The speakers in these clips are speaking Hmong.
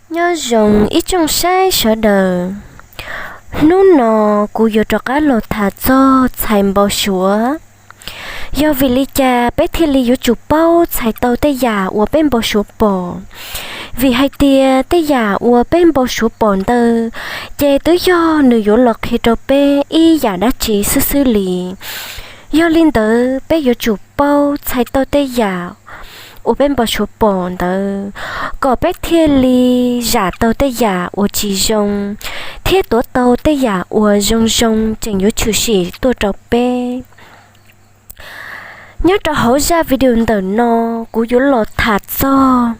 Nyob zoo ib tsoom saib sawv daws, hnub no kuv yuav rov qab los tham txog txhais npau suav. Yog vim li cas peb thiaj li yuav tsum paub txhais tau tej yam uas peb npau suav pom? Vim hais tias tej yam uas peb npau suav pom ntawd ces twb yog nws yuav los qhia rau peb ib yam dab tsi xwb xwb li. Yog li ntawd peb yuav tsum paub txhais tau tej yam uas peb npau suav pom ntawd kom peb thiaj li zam tau tej yam uas tsis zoo thiab tuav tau tej yam uas zoo zoo tseem yuav tshwm sim tuaj rau peb. Nyob rau hauv zaj video ntawm no, kuv yuav los tham txog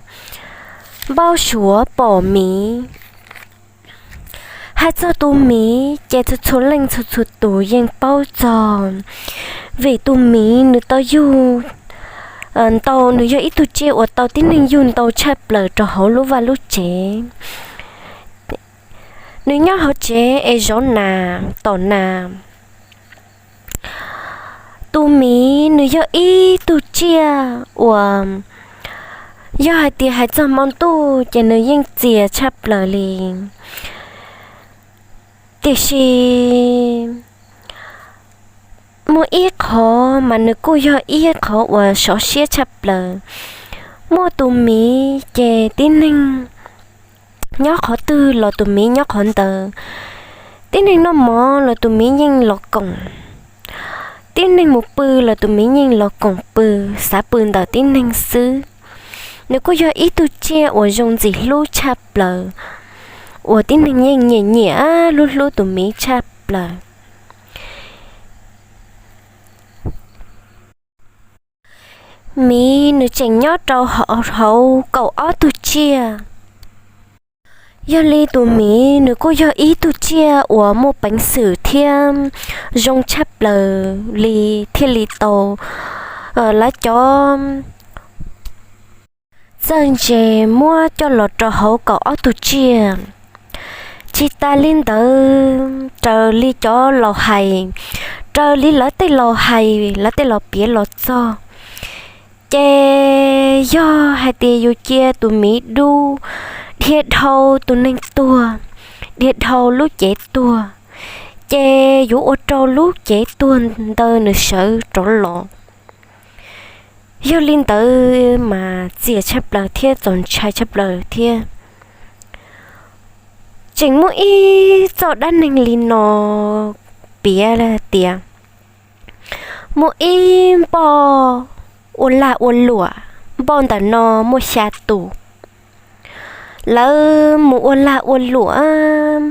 npau suav pom miv. Hais txog tus miv ces txhua txhua leej txhua txhua tus yeej paub txog, vim tus miv nws tau yug ntau, nws yog ib tug tsiaj uas tau tib neeg yug ntau tshaj plaws rau hauv lub vaj lub tsev. Nws nyob hauv tsev es zov nas tom nas. Tus miv nws yog ib tug tsiaj uas yog hais tias hais txog hmo ntuj ces nws yeej txias tshaj plaws li. Tiam sis muaj ib qhov mas nws kuj yog ib qhov uas sov siab tshaj plaws. Muaj tus miv ces tib neeg nyob qhov twg los tus miv nyob qhov ntawd. Tib neeg noj mov los tus miv yeej los koom. Tib neeg mus pw los tus miv yeej los koom pw, xav pw ntawm tib neeg xwb. Nws kuj yog ib tug tsiaj uas zoo ntxim hlub tshaj plaws, uas tib neeg yeej nyiam nyiam hlub hlub tus miv tshaj plaws. Miv nws tseem nyob rau hauv kaum ob tug tsiaj. Yog li tus miv nws kuj yog ib tug tsiaj uas muaj peev xwm thiab zoo tshaj plaws li thiaj li tau lawv cov txawj ntse muab coj los rau hauv kaum ob tug tsiaj. Tsis tas li ntawd, raws li cov laus hais, raws li lawv tej laus hais, lawv tej laus piav los txog, ces yog hais tias yus cia tus miv dub dhia dhau tus neeg tuag, dhia dhau lub cev tuag, ces yuav ua rau lub cev tuag ntawd nws sawv rov los. Yog li ntawd mas txias tshaj plaws thiab txaus ntshai tshaj plaws thiab. Tseem muaj ib txoj dab neeg li no piav tias muaj ib npoj ua lag ua luam, npoj ntawm no muaj xya tus. Lawv mus ua lag ua luam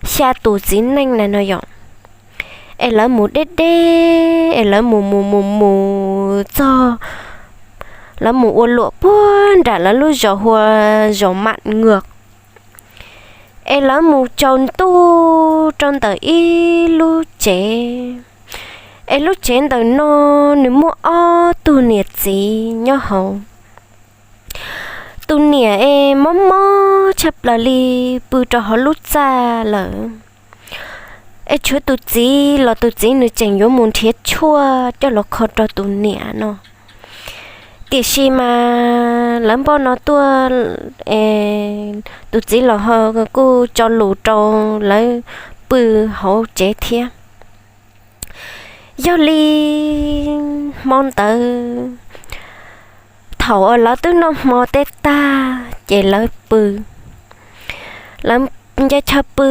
xya tus txiv neej na no yom, es lawv mus deb deb es lawv mus mus mus mus txog, lawv mus ua luam puag nram lawv lub zos hu ua zos Mam Ngwm. Es lawv mus tsaus ntuj rau ntawm ib lub tsev, es lub tsev ntawm no nws muaj ob tug niam txiv nyob hauv. Tus niam es mob mob tshaj plaws li, pw rau hauv lub txaj lawm. Es tshuav tus txiv los tus txiv nws tseem yuav mus nrhiav tshuaj coj los kho rau tus niam no. Tiam sis mas lawv npoj no tuaj, tus txiv los kuj tso lus rau lawv pw hauv tsev thiab. Yog li hmo ntawd, thaum uas lawv twb noj hmo teb tag ces lawv pw. Lawv nce chaw pw,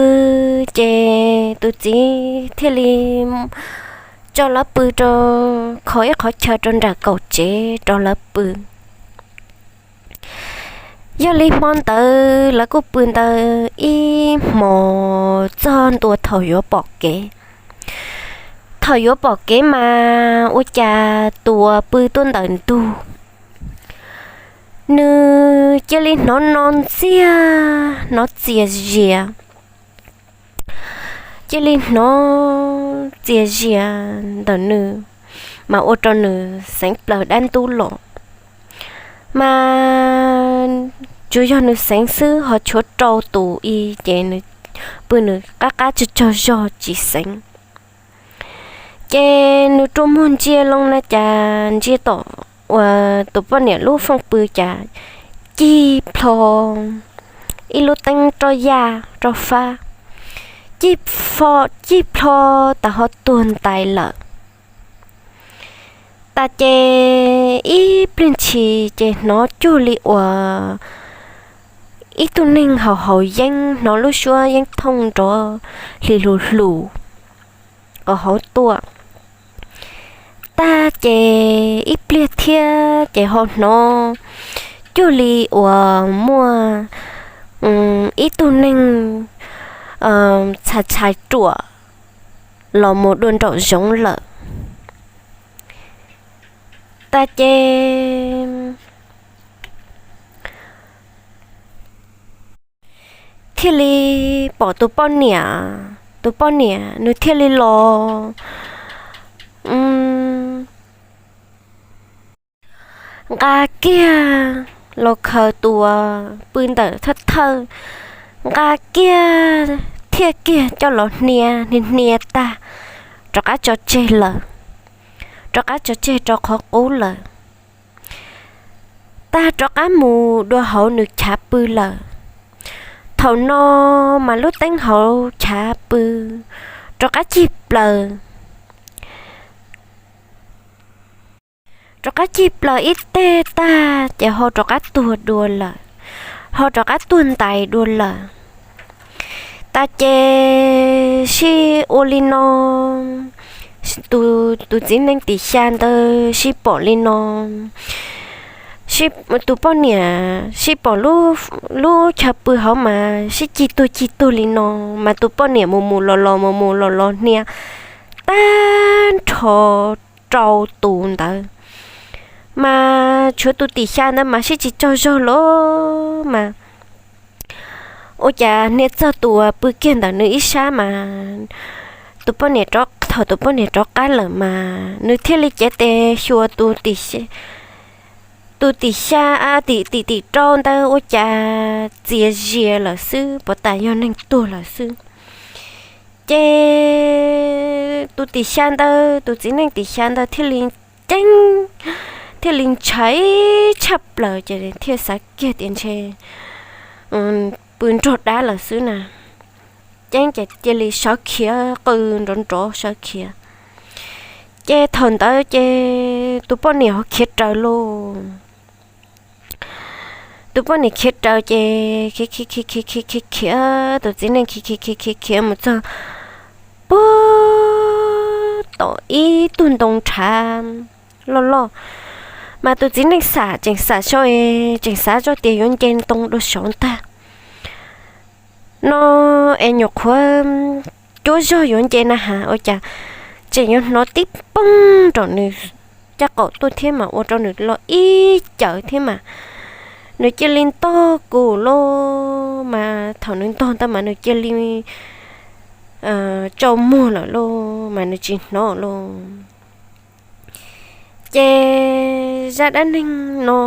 ces tus txiv thiaj li tso lawv pw rau, kho ib qhov chaw rau nram kaum tsev rau lawv pw. Yog li hmo ntawd lawv kuj pw ntawd ib hmos txog ntua thaum yuav pom kev. Thaum yuav pom kev mas ua cas tus uas pw tuaj ntawm ntug, nws cia li hnov no ntxiag, hnov txias zias. Cia li hnov txias zias ntawm nws, mas ua rau nws xeev plaws dab ntub los. Mas tsuas yog nws xeev xwb, ho tshuav rau tus i ces nws pw nws qab qab tsag tsag zog tsis xeev. Ces nws rua muag ntsia loo na cas ntsia tom uas tus poj niam lub fooj pw cas cig plho ib lub teeb roj yaj roj fab, cig plho tas ho tuag ntais lawm. Tas ces ib pliag ntshis ces hnov cuag li uas ib tug neeg haus haus yeeb, hnov lub suab yeeb thooj nrov hli hlus hlus hauv tuaj. Tas ces ib pliag thiab ces ho hnov cuag li uas muaj ib tug neeg txhais txhais ruam los mus dua nraum zoov lawm. Tas ces thiaj li pom tus poj niam, tus poj niam nws thiaj li los nqa kiag los khaws tus pw ntawm thawj thawj, nqa kiag thiaj kiag coj los hnia hnia hnia tag, rov qab tso tseg lawm, rov qab tso tseg rau qhov qub lawm. Tas rov qab mus dua hauv nws chav pw lawm. Thaum no mas lub teeb hauv chav pw rov qab cig plaws, rov qab cig plaws ib teg tag ces ho rov qab tuag dua lawm, ho rov qab tuag ntais dua lawm. Tas ces sib ua li no, tus txiv neej tim xya ntawd sib pom li no, tus poj niam sib pom lub chaw pw hauv mas sib cig tuag cig tuag li no, mas tus poj niam mus mus los los mus mus los los hnia tag nrho rau tus ntawd, mas tshuav tus tim xya ntawd mas sib tsis tsaug zog los mas ua cas hnia txog tus pw kiag ntawm nws ib sab mas tus poj niam, thaum tus poj niam rov qab lawm mas nws thiaj li cev tes xyuas tus tim xya, tim tim rau ntawd ua cas txias zias lawm xwb, puas tas yog neeg tuag lawm xwb. Ces tus tim xya ntawd, tus txiv neej tim xya ntawd thiaj li ceeb, thiaj li ntshai tshaj plaws ces thiaj xav kiag tias ntshe pw nrog dab lawm xwb na. Ceeb ces cia li sawv khiav qw nrov nrov sawv khiav. Ces thaum ntawd ces tus poj niam ho khiav raws lauj. Tus poj niam khiav raws ces khiav khiav khiav khiav khiav khiav, tus txiv neej khiav khiav khiav khiav khiav mus txog puag tom ib tug ntoo nrhav loj loj, mas tus txiv neej xam tseem xam saib, tseem xav zoj tias yuav nce ntoo dua saud ntag no es nyuam qhuav cuab zog yuav nce na has ua cas tseem yuav hnov tib poog nram nws caj qaum tuaj thiab mas ua rau nws lo ib cawv thiab mas nws cia li ntog kuv lauj. Mas thaum nws ntog ntawd mas nws cia li tsaus muag lawm lauj, mas nws tsis hnov lauj. Ces zaj dab neeg no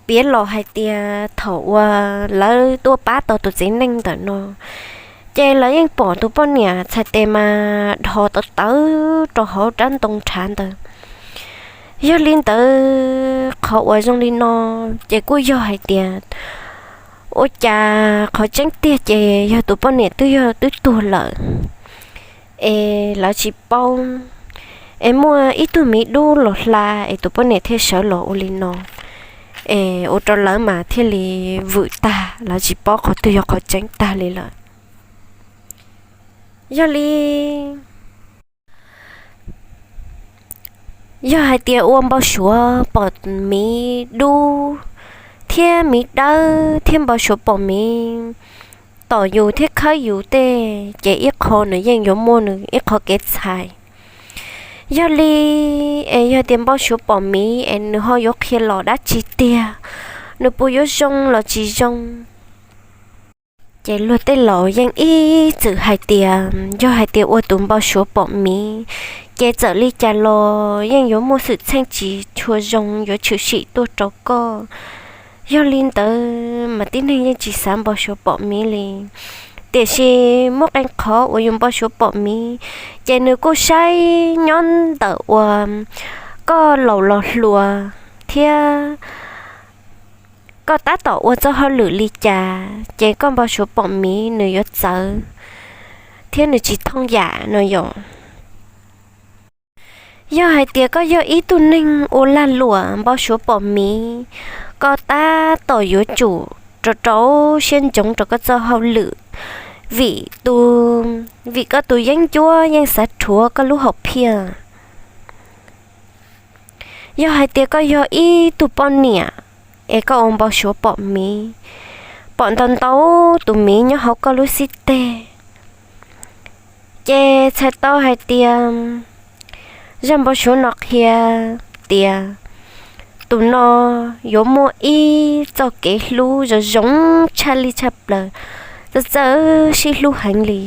piav los hais tias thaum uas lawv tuaj pab tau tus txiv neej ntawm no, ces lawv yeej pom tus poj niam txhais tes mas dhos tawv tawv rau hauv rab ntoo nrhav ntawd. Yog li ntawd qhov uas zoo li no ces kuj yog hais tias ua cas qhov tseeb tiag ces yog tus poj niam twb yog twb tuag lawm es lawv tsis paub, es muaj ib tug miv dub los hla es tus poj niam thiaj sawv los ua li no, es ua rau lawv mas thiaj li vwm tag, lawv tsis paub qhov twg yog qhov tseeb tag li lawm. Yog li, yog hais tias ua npau suav pom miv dub thiab miv dawb thiab npau suav pom miv tom yus thiab khawb yus tej ces ib qho nws yeej yuav muaj nws ib qho kev txhais. Yog li es yog tias npau suav pom miv es nws ho yuav qhia los dab tsi tiag, nws puas yuav zoo los tsis zoo? Ces luag tej laus yeej ib txwm hais tias yog hais tias ua tus npau suav pom miv ces txawm li cas los yeej yuav muaj xwm txheej tsis tshua zoo yuav tshwm sim tuaj rau koj. Yog li ntawd mas tib neeg yeej tsis xav npau suav pom miv li. Tiam sis muaj qee qhov uas yus npau suav pom miv ces nws kuj saib nyob ntawm uas koj laus los hluas thiab koj tab tom ua txoj hauj lwm li cas ces koj npau suav pom miv nws yuav txawv thiab nws tsis thooj yam no yom. Yog hais tias koj yog ib tug neeg ua lag luam npau suav pom miv, koj tab tom yuav tsum rau rau siab ntsoov rau koj txoj hauj lwm, vim tus, vim koj tus yeeb ncuab yeej xav rhuav koj lub hom phiaj. Yog hais tias koj yog ib tug poj niam es koj ua npau suav pom miv, pom ntau ntau tus miv nyob hauv koj lub xib teg, ces txhais tau hais tias zaj npau suav no qhia tias tus no yuav muaj ib txoj kev hlub zoo zoo tshaj li tshaj plaws, txawj txawj sib hlub heev li.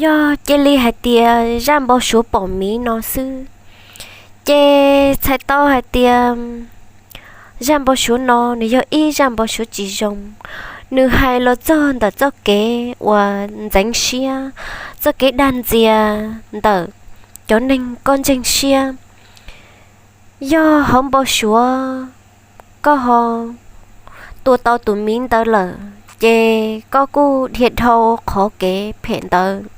Yog cia li hais tias zaj npau suav pom miv no xwb, ces txhais tau hais tias zaj npau suav no nws yog ib zaj npau suav tsis zoo. Nws hais los txog ntawm txoj kev uas ntxeev siab, txoj kev dag ntxias ntawm cov neeg koj ntseeg siab. Yog hauv npau suav koj ho tua tau tus miv ntawd lawm, ces koj kuj dhia dhau qhov kev phem ntawd.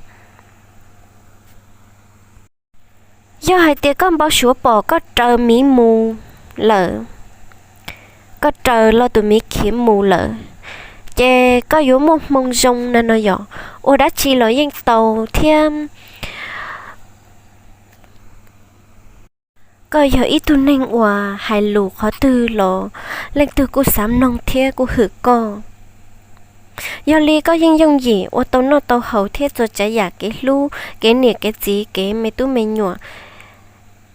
Yog hais tias koj npau suav pom koj raws miv mus lawm, koj raws los tus miv khiav mus lawm, ces koj yuav muaj hmoo zoo na no yom, ua dab tsi los yeej tau thiab. Koj yog ib tug neeg uas hais lus qhov twg los leej twg kuj xav mloog thiab kuj hwm koj. Yog li koj yeej yooj yim ua tau noj tau haus thiab txhua tsav yam kev hlub, kev niam kev txiv, kev me tub me nyuam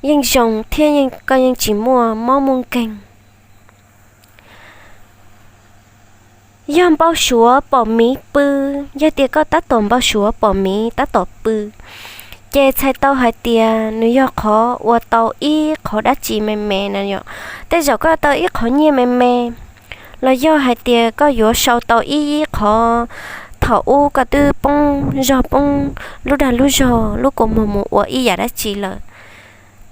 yeej zoo thiab koj yeej tsis muaj mob muaj nkeeg. Yog npau suav pom miv pw, yog tias koj tab tom npau suav pom miv tab tom pw, ces txhais tau hais tias nws yog qhov ua tau ib qhov dab tsi me me na yom. Tej zaum koj tau ib qhov nyiaj me me, los yog hais tias koj yuav sau tau ib qhov, thaum ub koj twb poob zog poob lub dag lub zog lub kua muag mus ua ib yam dab tsi lawm,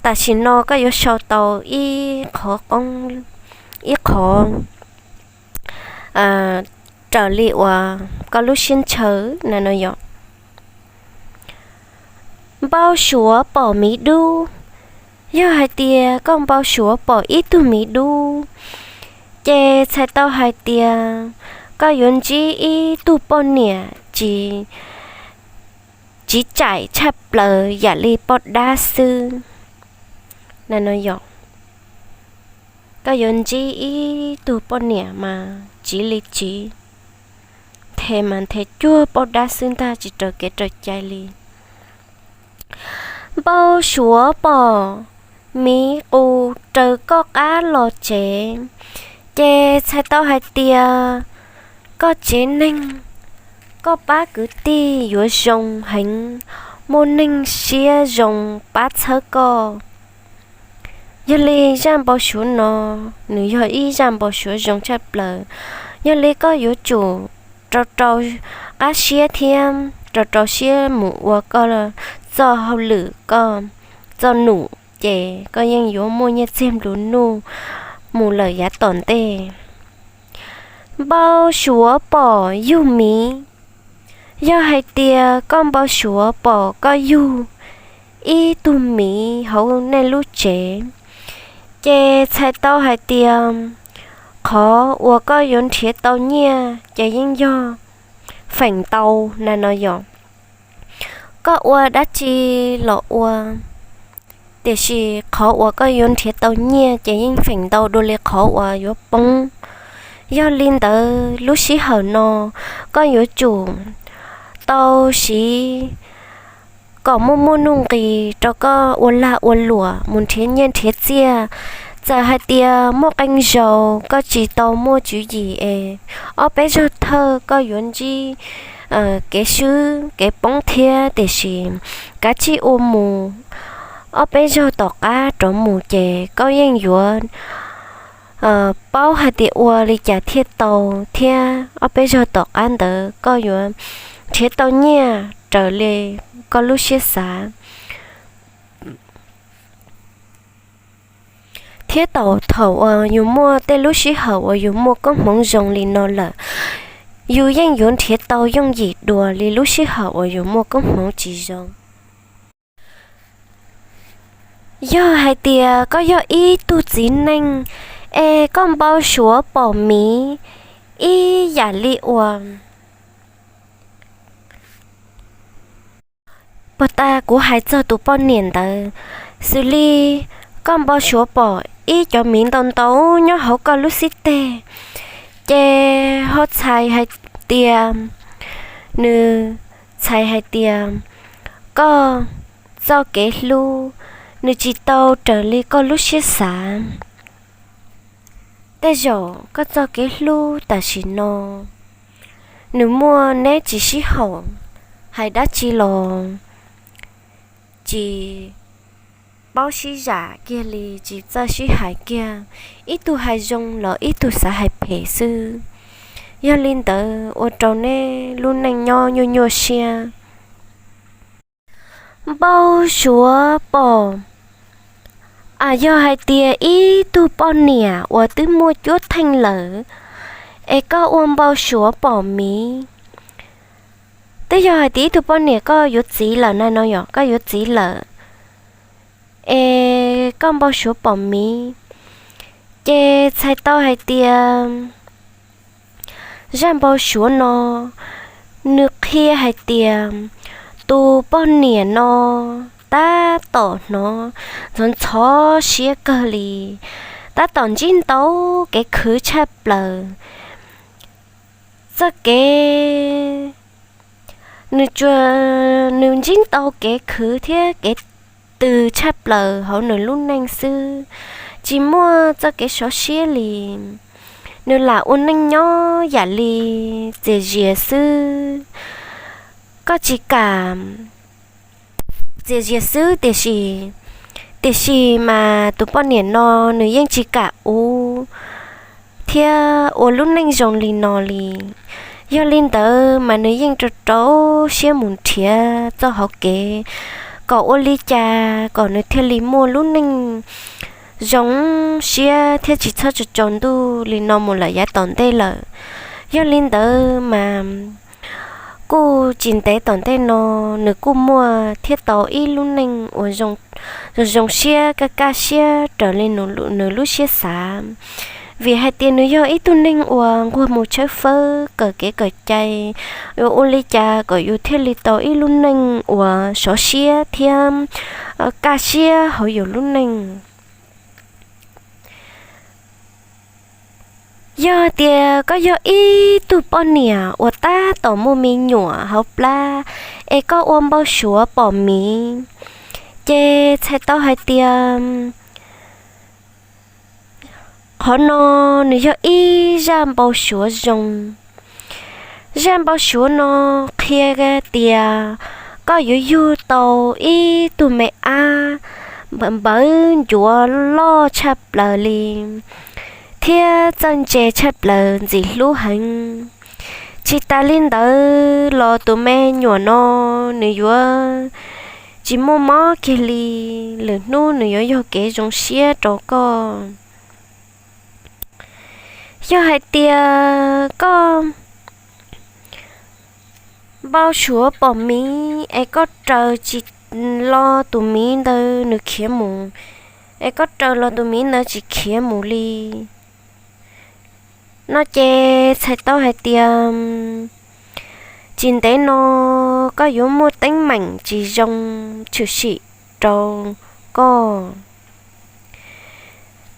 tam sim no koj yuav sau tau ib qhov qoob, ib qhov raws li uas koj lub siab ntshaw na no yom. Npau suav pom miv dub, yog hais tias koj npau suav pom ib tug miv dub, ces txhais tau hais tias koj yuav ntsib ib tug poj niam tsis, tsis tsaim tshaj plaws yam li poj dab xwb na no yom. Koj yuav ntsib ib tug poj niam mas tsiv li tsiv, nthe mas nthe cuag poj dab xwb ntag, tsis raws kev raws cai li. Npau suav pom miv qus raws koj qab los tsev, ces txhais tau hais tias koj tsev neeg, koj pab kwv tij yuav zoo heev, muaj neeg siab zoo pab txhawb koj. Yog li zaj npau suav no, nws yog ib zaj npau suav zoo tshaj plaws. Yog li koj yuav tsum rau rau qab siab thiab rau rau siab mus ua koj txoj hauj lwm, koj txoj num, ces koj yeej yuav muaj nyiaj txiag nplua nuj mus lawm yav tom ntej. Npau suav pom yug miv, yog hais tias koj npau suav pom koj yug ib tug miv hauv nej lub tsev, ces txhais tau hais tias qhov uas koj yuav nrhiav tau nyiaj ces yeej yog feem ntau na no yom. Koj ua dab tsi los ua, tiam sis qhov uas koj yuav nrhiav tau nyiaj ces yeej feem ntau dua li qhov uas yuav poob. Yog li ntawd lub sij hawm no koj yuav tsum tau siv kom muaj muaj nuj nqis rau koj ua lag ua luam mus nrhiav nyiaj nrhiav txiaj. Txawm hais tias muaj qee zaus koj tsis tau muaj tswv yim es ob peb zaug thawj koj yuav ntsib kev swb kev poob thiab, tiam sis kav tsij ua mus, ob peb zaug tom qab rov mus ces koj yeej yuav paub hais tias ua li cas thiaj tau, thiab ob peb zaug tom qab ntawd koj yuav nrhiav tau nyiaj raws li koj lub siab xav. Thiab thaum uas yus muaj tej lub sij hawm uas yus muaj koob hmoov zoo li no lawm, yus yeej yuav nrhiav tau yooj yim dua li lub sij hawm uas yus muaj koob hmoov tsis zoo. Yog hais tias koj yog ib tug txiv neej es koj npau suav pom miv ib yam li uas puag ta kuv hais txog tus poj niam ntawd, xws li koj npau suav pom ib cov miv ntau ntau nyob hauv koj lub xib teg, ces ho txhais hais tias, nws txhais hais tias koj txoj kev hlub nws tsis tau raws li koj lub siab xav. Tej zaum koj txoj kev hlub tam sim no nws muaj neb tsis sib haum, hais dab tsi los tsis paub sib zam kiag li, tsis txawj sib hais kiag, ib tug hais zoo los ib tug xav hais phem xwb. Yog li ntawd ua rau neb lub neej nyob nyuaj nyuaj siab. Npau suav pom, yog hais tias ib tug poj niam uas twb muaj cuab theej lawm es koj ua npau suav pom miv, twb yog hais tias ib tug poj niam koj yuav txiv lawm na, no yog koj yuav txiv lawm es koj npau suav pom miv, ces txhais tau hais tias zaj npau suav no nws qhia hais tias tus poj niam no tab tom hnov ntxhov ntxhov siab kawg li, tab tom ntsib ntau kev khwv tshaj plaws. Txoj kev nws, nws ntsib ntau kev khwv thiab kev tws tshaj plaws hauv nws lub neej xwb, tsis muaj txoj kev sov siab li. Nws lam ua neej nyob yam li txias zias xwb. Koj tsis kam txias zias xwb, tiam sis, tiam sis mas tus poj niam no nws yeej tsis kam ua thiab ua lub neej zoo li no li. Yog li ntawd mas nws yeej rau rau siab mus nrhiav txoj hauv kev kom ua li cas kom nws thiaj li muaj lub neej zoo siab thiab tsis txhob tso tsaus ntuj li no mus lawm yav tom ntej lawm. Yog li ntawd mas kuj tsis ntev tom ntej no nws kuj muaj thiab tau ib lub neej uas zoo siab kaj kaj siab raws li nws lub siab xav. Vim hais tias nws yog ib tug neeg uas nquag mus tshawb fawb kawm kev kawm cai, yuav ua li cas kom yus thiaj li tau ib lub neej uas sov siab thiab kaj siab hauv yus lub neej. Yog tias koj yog ib tug poj niam uas tab tom muaj me nyuam hauv plab es koj ua npau suav pom miv, ces txhais tau hais tias qhov no nws yog ib zaj npau suav zoo. Zaj npau suav no qhia tias koj yuav yug tau ib tug me ab npawv ncuav loj tshaj plaws li thiab txawj ntse tshaj plaws ntxim hlub heev. Tsis tas li ntawd los tus me nyuam no nws yuav tsis muaj mob kiag li, lwm hnub nws yuav yog kev zoo siab rau koj. Yog hais tias koj npau suav pom miv es koj raws tsis los tus miv ntawd nws khiav mus, es koj raws los tus miv ntawd tsis khiav mus li no ces txhais tau hais tias tsis ntev no koj yuav muaj teeb meem tsis zoo tshwm sim rau koj.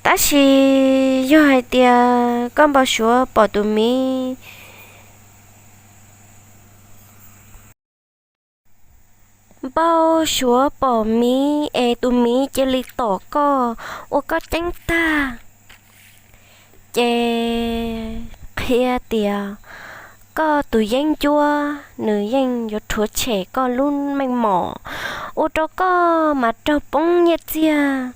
Tab sis yog hais tias koj npau suav pom tus miv, npau suav pom miv es tus miv cia li tom koj ua koj ceeb tag, ces qhia tias koj tus yeeb ncuab nws yeej yuav rhuav tshem koj lub meej mom, ua rau koj mas raug poob nyiaj txiag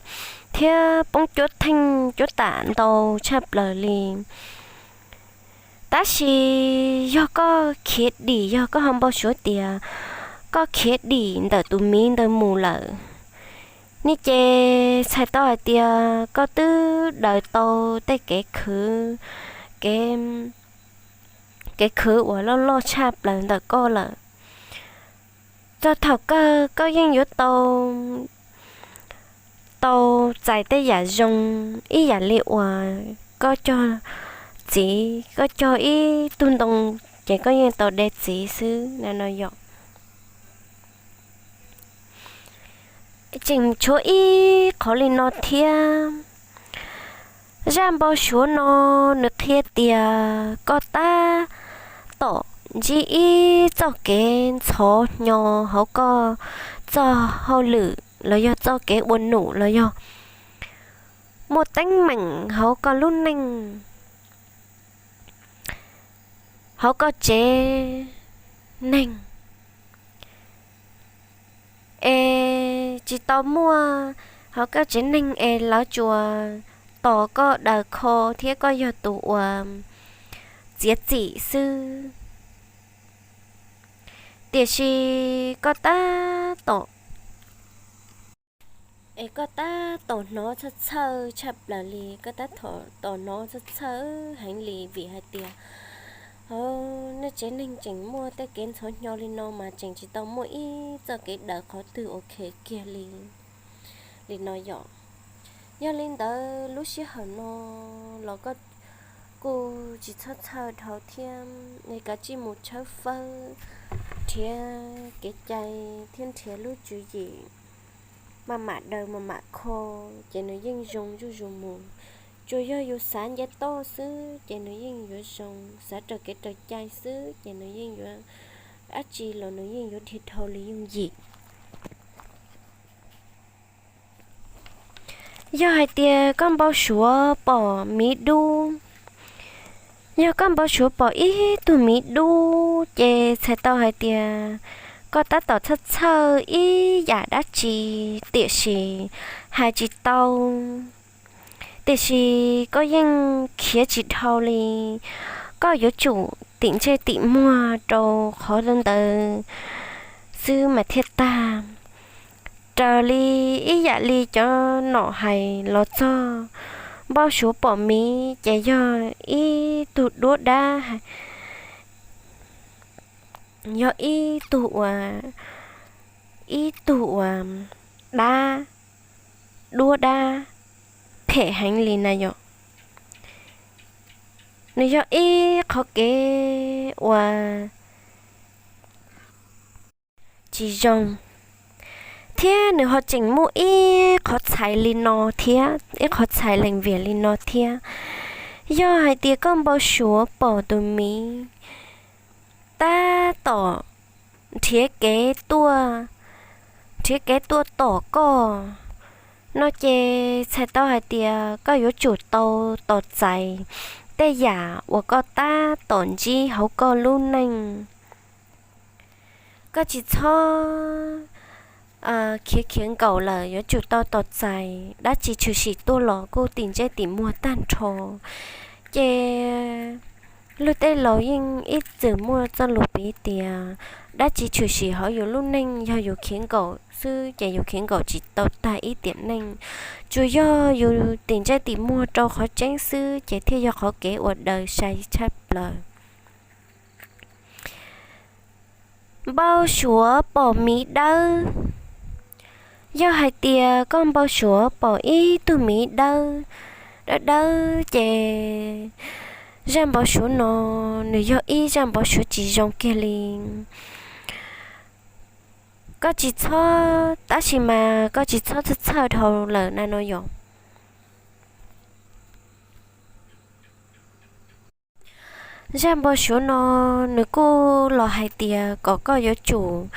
thiab poob cuab theej cuab tam ntau tshaj plaws li. Tab sis yog koj khiav dim, yog koj ho npau suav tias koj khiav dim ntawm tus miv ntawd mus lawm, Ni ces txhais tau hais tias koj twb daws tau tej kev khwv, kev, kev khwv uas loj loj tshaj plaws ntawm koj lawm. Txog thaum kawg koj yeej yuav tau, tau txais tej yam zoo ib yam li uas koj cog txiv, koj cog ib tug ntoo ces koj yeej tau de txiv xwb na no yom. Tseem tshuav ib qhov li no thiab. Zaj npau suav no nws qhia tias koj tab tom ntsib ib txoj kev ntxhov hnyo hauv koj txoj hauj lwm los yog txoj kev ua num los yog muaj teeb meem hauv koj lub neej, hauv koj tsev neeg, es tsis tau muaj, hauv koj tsev neeg es lawv tsuas tos koj daws kho thiab koj yog tus uas txiav txim xwb. Tiam sis koj tab tom, es koj tab tom hnov txhawj txhawj tshaj plaws li, koj tab tom hnov txhawj txhawj heev li vim hais tias, o, nej tsev neeg tseem muaj tej kev ntxhov hnyo li no mas tseem tsis tau muaj ib txoj kev daws qhov twg ua khe kiag li, li no yom. Yog li ntawd lub sij hawm no los koj kuj tsis txhob txhawj dhau thiab, nej kav tsij mus tshawb fawb, nrhiav kev cai thiab nrhiav lub tswv yim, maj mam daws maj mam kho, ces nws yeej zoo zuj zus mus. Tsuas yog yus xav nce toj xwb ces nws yeej yuav zoo, xav raws kev raws cai xwb ces nws yeej yuav, dab tsi los nws yeej yuav dhia dhau li yooj yim. Yog hais tias koj npau suav pom miv dub, yog koj npau suav pom ib tug miv dub ces txhais tau hais tias koj tab tom txhawj txhawj ib yam dab tsi, tiam sis hais tsis tau, tiam sis koj yeej khiav tsis dhau li. Koj yuav tsum tim ntsej tim muag rau qhov ntawd xwb mas thiaj tag. Raws li ib yam li cov nom hais los txog, npau suav pom miv ces yog ib tug duab dab, yog ib tug uas, ib tug uas dab, duab dab phem heev li na yom. Nws yog ib qhov kev uas tsis zoo, thiab nws ho tseem muaj ib qhov txhais li no thiab, ib qhov txhais lees vias li no thiab. Yog hais tias koj npau suav pom tus miv tab tom nrhiav kev tuaj, nrhiav kev tuaj tom koj no ces txhais tau hais tias koj yuav tsum tau tos txais tej yam uas koj tab tom ntsib hauv koj lub neej. Koj tsis txhob khiav khiav nkaum lawm, yuav tsum tau tos txais, dab tsi tshwm sim tuaj los kuj tim ntsej tim muag tag nrho. Ces luag tej laus yeej ib txwm muaj txoj lus piv tias dab tsi tshwm sim hauv yus lub neej yog yus khiav nkaum xwb ces yus khiav nkaum tsis tau tag ib tiam neej. Tsuas yog yus tim ntsej tim muag rau qhov tseeb xwb ces thiaj yog qhov kev uas daws sai tshaj plaws. Npau suav pom miv dawb. Yog hais tias koj npau suav pom ib tug miv dawb, dawb dawb ces zaj npau suav no nws yog ib zaj npau suav tsis zoo kiag li. Koj tsis txhob, tab sis mas koj tsis txhob txhawj txhawj dhau lawm na no yom. Zaj npau suav no nws kuj los hais tias kom koj yuav tsum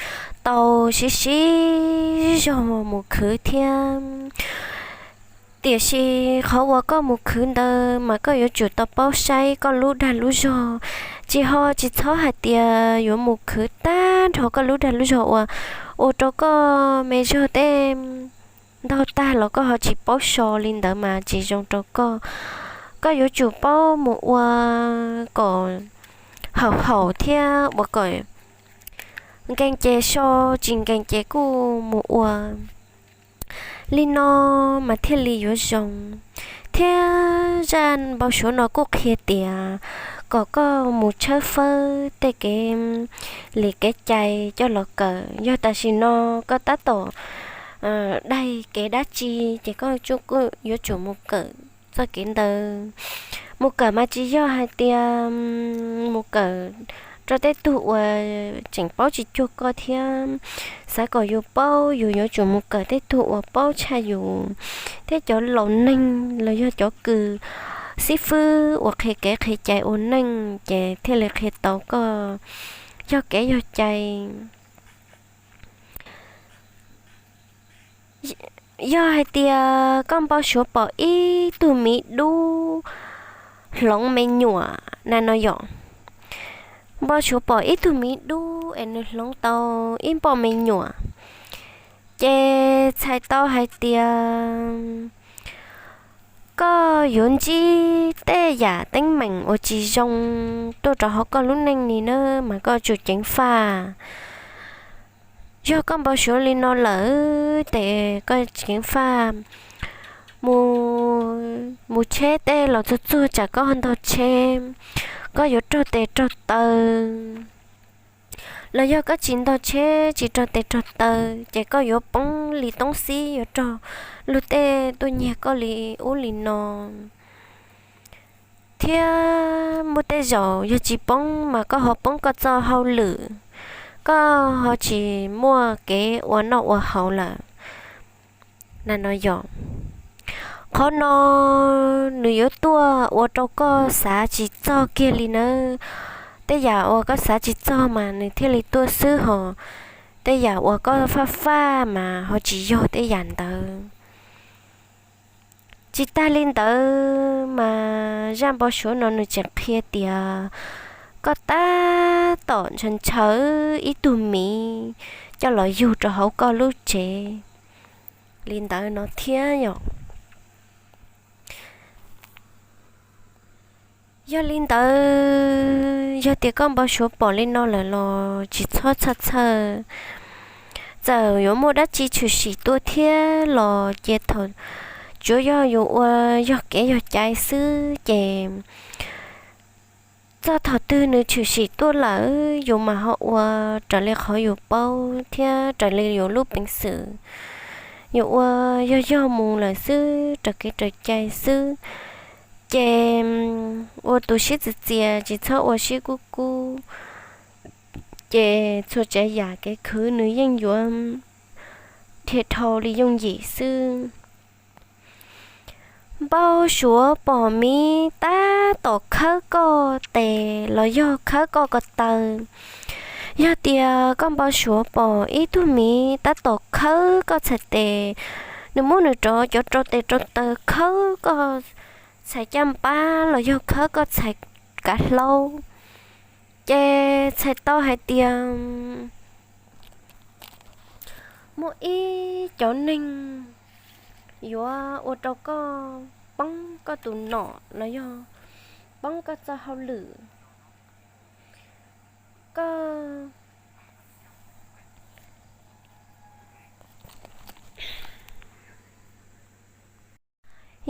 tau siv siv zog mus khwv thiab. Tiam sis qhov uas koj mus khwv ntawd mas koj yuav tsum tau paub saib koj lub dag lub zog, tsis ho tsis txhob hais tias yuav mus khwv tag nrho koj lub dag lub zog uas ua rau koj me zog tej ntaug tag los koj ho tsis paub so li ntawd mas tsis zoo rau koj. Koj yuav tsum paub mus ua kom haum haum thiab ua kom nkees ces so, tsis nkees ces kuj mus ua Li no mas thiaj li yuav zoo. Thiab zaj npau suav no kuj qhia tias kom koj mus tshawb fawb tej kev li kev cai coj los kawm. Yog tam sim no koj tab tom daig kev dab tsi ces koj yuav tsum mus kawm txoj kev ntawd. Mus kawm mas tsis yog hais tias mus kawm rau tej tug uas tseem paub tsis cuag koj thiab. Xav kom yus paub, yus yuav tsum mus kawm tej tug uas paub tshaj yus, thiab cov laus neeg los yog cov kws xib fwb uas qhia kev qhia cai ua neej ces thiaj li qhia tau koj yog kev yog cai. Yog hais tias koj npau suav pom ib tug miv dub hloov me nyuam na no yom, npau suav pom ib tug miv dub es nws hloov tau ib npoj me nyuam, ces txhais tau hais tias koj yuav ntsib tej yam teeb meem uas tsis zoo tuaj rau hauv koj lub neej li na, mas koj tsum ceev faj. Yog koj npau suav li no lawm ces koj ceev faj mus tsheb tej los txog txog tsam koj ntog tsheb, koj yuav raug tes raug taw. Los yog koj tsis ntog tsheb tsis raug tes raug taw, ces koj yuav poob li toob xib yuav raug luag tej tuaj nyiag koj li ub li no. Thiab muaj tej zaum yog tsis poob mas koj ho poob koj txoj hauj lwm, koj ho tsis muaj kev ua noj ua haus lawm na no yom. Qhov no nws yuav tuaj ua rau koj xav tsis txog kiag li nawb. Tej yam uas koj xav tsis txog mas nws thiaj li tuaj xwb hos, tej yam uas koj faj faj mas ho tsis yog tej yam ntawd. Tsis tag li ntawd mas zaj npau suav no nws tseem qhia tias koj tab tom ntshaw ntshaw ib tug miv coj los yug rau hauv koj lub tsev li ntawd no thiab yom. Yog li ntawd, yog tias koj npau suav pom li no lawm los tsis txhob txhawj txhawj. Txawm yuav muaj dab tsi tshwm sim tuaj thiab los cia thaum, tsuav yog yus ua yog kev yog cai xwb ces txog thaum twg nws tshwm sim tuaj lawm yus mam ho ua raws li qhov yus paub thiab raws li yus lub peev xwm. Yus ua yog yog mus lawm xwb raws kev raws cai xwb, ces ua tus siab txias txias tsis txhob ua siab kub kub, ces txhua tsav yam kev khwv nws yeej yuav dhia dhau li yooj yim xwb. Npau suav pom miv tab tom khawb koj tes los yog khawb koj ko taw. Yog tias koj npau suav pom ib tug miv tab tom khawb koj txhais tes, nws muab nws rov cov rau tes rau taw khawb koj txhais caj npab los yog khawb koj txhais kav hlaub, ces txhais tau hais tias muaj ib cov neeg yuav ua rau koj poob koj tus nom los yog poob koj txoj hauj lwm. Koj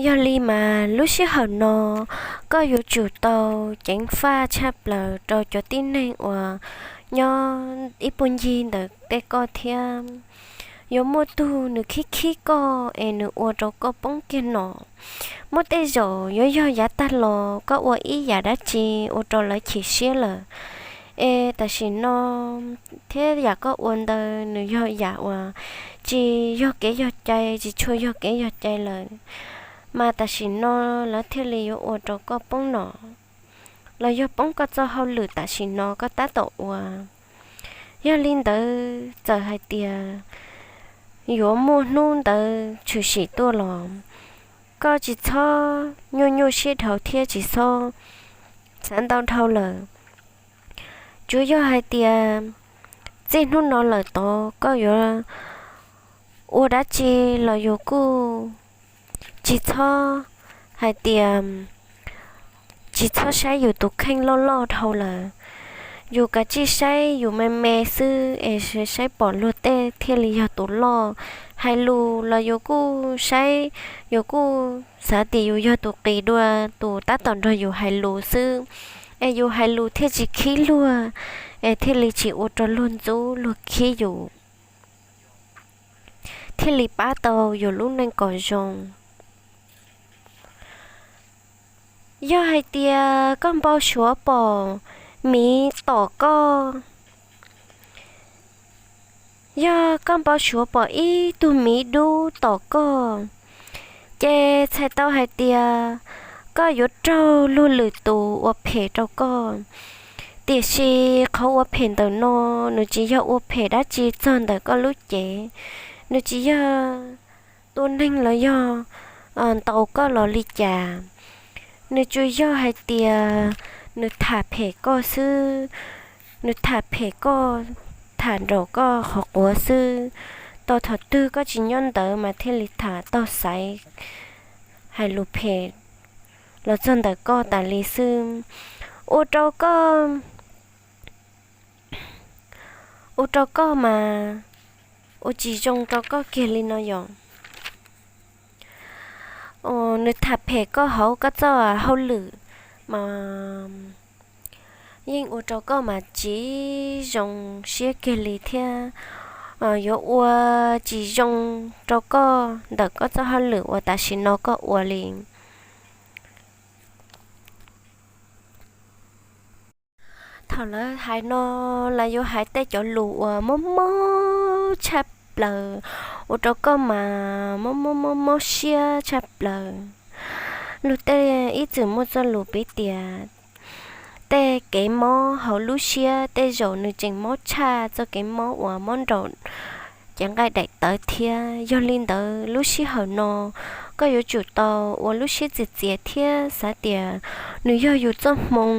Yog li mas lub sij hawm no koj yuav tsum tau ceev faj tshaj plaws rau cov tib neeg uas nyob ib puag ncig ntawm tej koj thiab. Yuav muaj tug nws khib khib koj es nws ua rau koj poob kiag nom. Muaj tej zaum yuav yog yav tag los koj ua ib yam dab tsi ua rau lawv chim siab lawm, es tam sim no thiab yam koj ua ntawd nws yog yam uas tsis yog kev yog cai, tsis tshua yog kev yog cai lawm, mas tam sim no lawv thiaj li yuav ua rau koj poob nom los yog poob koj txoj hauj lwm tam sim no koj tab tom ua. Yog li ntawd txawm hais tias yuav muaj hnub ntawd tshwm sim tuaj los koj tsis txhob nyuaj nyuaj siab dhau thiab tsis txhob xav ntau dhau lawm. Tsuas yog hais tias txij hnub no lawm tod koj yuav ua dab tsi los yus kuj tsis txhob hais tias, tsis txhob saib yus tus kheej loj loj dhau lawm. Yus kav tsij saib yus me me xwb es saib pom luag tej thiaj li yog tus loj hais lus los yus kuj saib, yus kuj xav tias yus yog tus qis dua tus tab tom nrog yus hais lus xwb, es yus hais lus thiaj tsis khib luag, es thiaj li tsis ua rau luag ntxub luag khib yus, thiaj li pab tau yus lub neej kom zoo. Yog hais tias koj npau suav pom miv tom koj, yog koj npau suav pom ib tug miv dub tom koj, ces txhais tau hais tias koj yuav raug luag lwm tus ua phem rau koj. Tiam sis qhov ua phem ntawm no, nws tsis yog ua phem dab tsi txog ntawm koj lub cev, nws tsis yog tua neeg los yog ntaus koj los li cas. Nws tsuas yog hais tias nws tham phem koj xwb, nws tham phem koj, tham nraum koj qhov quav xwb. Tau thaum twg koj tsis nyob ntawd mas thiaj li tham taug xaiv hais lus phem los txog ntawm koj tas li xwb. Ua rau koj, ua rau koj mas ua tsis zoo rau koj kiag li no yom. Nws tham phem koj hauv koj txoj hauj lwm mas yeej ua rau koj mas tsis zoo siab kiag li thiab yuav ua tsis zoo rau koj ntawm koj txoj hauj lwm uas tam sim no koj ua li. Thaum lawv hais no, lawv yuav hais tej cov lus uas mob mob tshaj plaws, ua rau koj mas mob mob mob mob siab tshaj plaws. Luag tej ib txwm muaj txoj lus piv tias tej kev mob hauv lub siab tej zaum nws tseem mob tshaj txoj kev mob uas mob nraum cev nqaij daim tawv thiab. Yog li ntawd lub sij hawm no koj yuav tsum tau ua lub siab txias txias thiab xav tias nws yog yus txoj hmoo.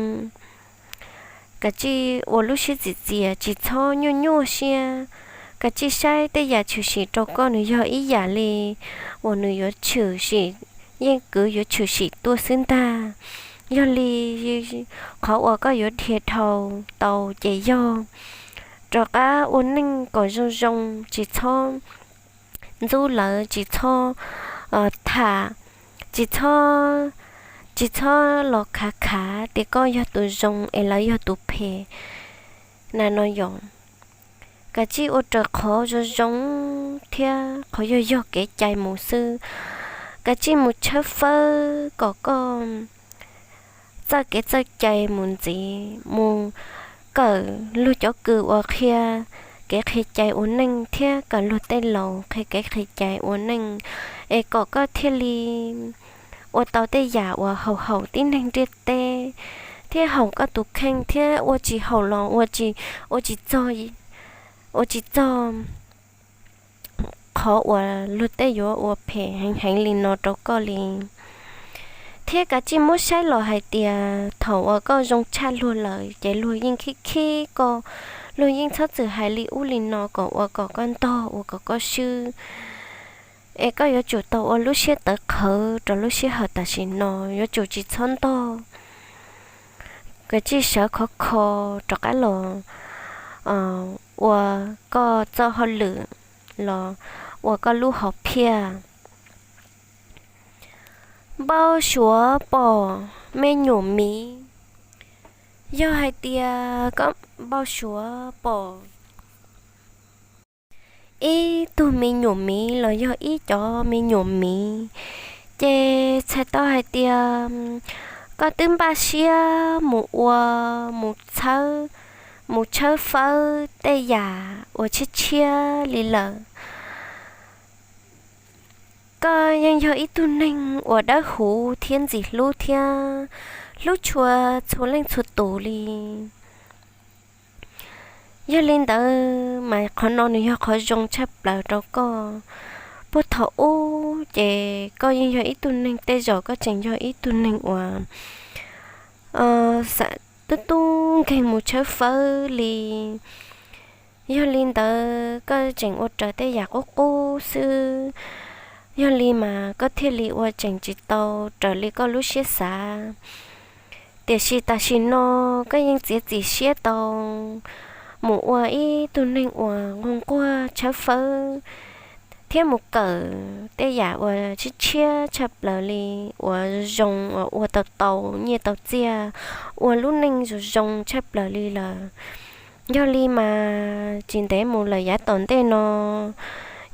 Kav tsij ua lub siab txias txias, tsis txhob nyuaj nyuaj siab. Kav tsij saib tej yam tshwm sim rau koj nws yog ib yam li uas nws yuav tshwm sim, yeej kwv yuav tshwm sim tuaj xwb ntag. Yog li qhov uas koj yuav dhia dhau tau ces yog rov qab ua neej kom zoo zoo, tsis txhob ntxub lawv, tsis txhob tham, tsis txhob, tsis txhob los khav khav tias koj yog tus zoo es lawv yog tus phem na no yom. Kav tsij ua raws qhov zoo zoo thiab qhov yog yog kev cai mus xwb. Kav tsij mus tshawb fawb kom koj txawj kev txawj cai mus ntxiv, mus kawm luag cov kws uas qhia kev qhia cai ua neej thiab kawm luag tej laus qhia kev qhia cai ua neej, es kom koj thiaj li ua tau tej yam uas haum haum tib neeg ntiaj teb thiab haum koj tus kheej thiab ua tsis haum los ua tsis txog, ua tsis txog qhov uas luag tej yuav ua phem heev heev li no rau koj li. Thiab kav tsij muab saib los hais tias thaum uas koj zoo tshaj luag lawm ces luag yeej khib khib koj, luag yeej txhob txwm hais li ub li no kom ua kom koj ntog ua kom koj swb. Es koj yuav tsum tau ua lub siab tawv qhawv rau lub sij hawm tam sim no, yuav tsum tsis txhob ntog. Kav tsij sawv khov kho rov qab los ua koj txoj hauj lwm los ua koj lub hom phiaj. Npau suav pom me nyuam miv. Yog hais tias koj npau suav pom ib tug me nyuam miv los yog ib cov me nyuam miv, ces txhais tau hais tias koj twb npaj siab mus ua, mus txhawb, mus tshawb fawb tej yam uas tshiab tshiab li lawm. Koj yeej yog ib tug neeg uas dawb huv thiab ntxim hlub thiab hlub tshua txhua leej txhua tus li. Yog li ntawd mas qhov no nws yog qhov zoo tshaj plaws rau koj. Puag thaum ub ces koj yeej yog ib tug neeg, tej zaum koj tseem yog ib tug neeg uas xav tub tub nkeeg mus tshawb fawb li. Yog li ntawd koj tseem ua raws tej yam qub qub xwb. Yog li mas koj thiaj li ua tseem tsis tau raws li koj lub siab xav. Tiam sis tam sim no koj yeej txiav txim siab tau mus ua ib tug neeg uas nquag nquag tshawb fawb thiab mus kawm tej yam uas tshiab tshiab tshaj plaws li, uas zoo uas ua tau tau nyiaj tau txiaj, ua lub neej zoo zoo tshaj plaws li lawm. Yog li mas tsis ntev mus lawm yav tom ntej no,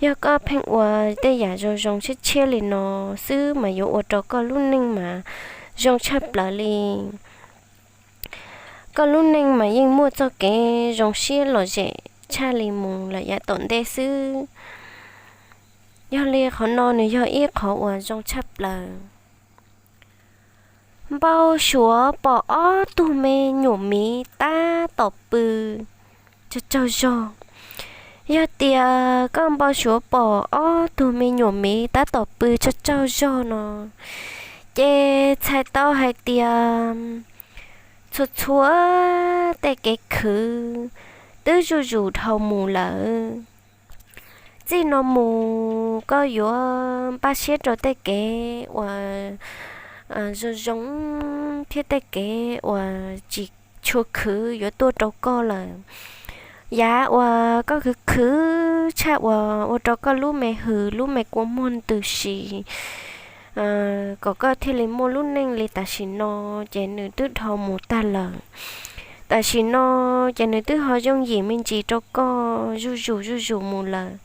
yog koj pheej ua tej yam zoo zoo tshiab tshiab li no xwb mas yuav ua rau koj lub neej mas zoo tshaj plaws li. Koj lub neej mas yeej muaj txoj kev zoo siab lom zem tshaj li mus lawm yav tom ntej xwb. Yog li qhov no nws yog ib qhov uas zoo tshaj plaws. Npau suav pom ob tug me nyuam miv tab tom pw tsaug tsaug zog. Yog tias koj npau suav pom ob tug me nyuam miv tab tom pw tsaug tsaug zog no, ces txhais tau hais tias txhua txhua tej kev khwv twb zuj zus dhau mus lawm. Txij no mus koj yuav npaj siab rau tej kev uas zoo zoo thiab tej kev uas tsis tshua khwv yuav tuaj rau koj lawm. Yav uas koj khwv khwv tshaj uas ua rau koj lub me hws lub me kua muag ntws si kom koj thiaj li muaj lub neej li tam sim no, ces nws twb dhau mus tag lawm. Tam sim no ces nws twb ho yooj yim me ntsis rau koj zuj zus zuj zus mus lawm.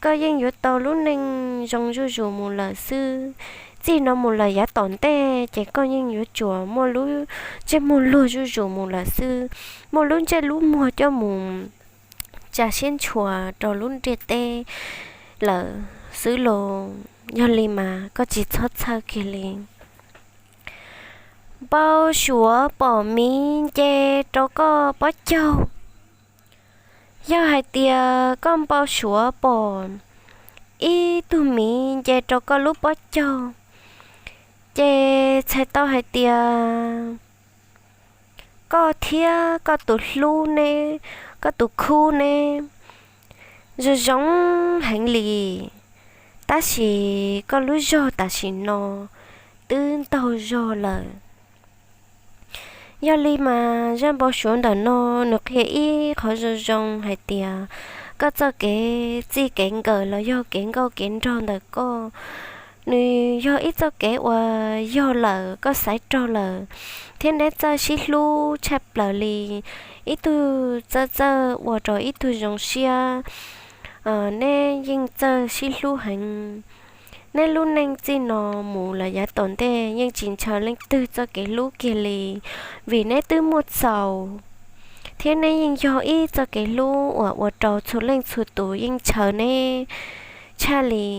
Koj yeej yuav tau lub neej zoo zuj zus mus lawm xwb. Txij no mus lawm yav tom ntej ces koj yeej yuav tsuas muaj lub ntsej muag luag zuj zus mus lawm xwb, muaj lub ntsej lub muag coj mus tsa siab ntshua rau lub ntiaj teb lawm xwb los. Yog li mas koj tsis txhob txhawj kiag li. Npau suav pom miv nce rau koj pob caug. Yog hais tias koj npau suav pom ib tug miv nce rau koj lub pob caug, ces txhais tau hais tias koj thiab koj tus hlub neb, koj tus khub neb zoo zoo heev li, tab sis koj lub zog tam sim no twb ntaug zog lawm. Yog li mas zaj npau suav ntawm no nws qhia ib qhov zoo zoo hais tias koj txoj kev txij kev nkawm los yog kev nkauj kev nraug ntawm koj, nws yog ib txoj kev uas yog lawm koj xaiv raug lawm, thiab neb txawj sib hlub tshaj plaws li. Ib tug txawj txawj ua rau ib tug zoo siab, neb yeej txawj sib hlub heev. Neb lub neej txij no mus lawm yav tom ntej yeej tsis ntshaw leej twg txoj kev hlub kiag li, vim neb twb muaj txaus, thiab neb yeej yog ib txoj kev hlub uas ua rau txhua leej txhua tus yeej ntshaw neb tshaj li.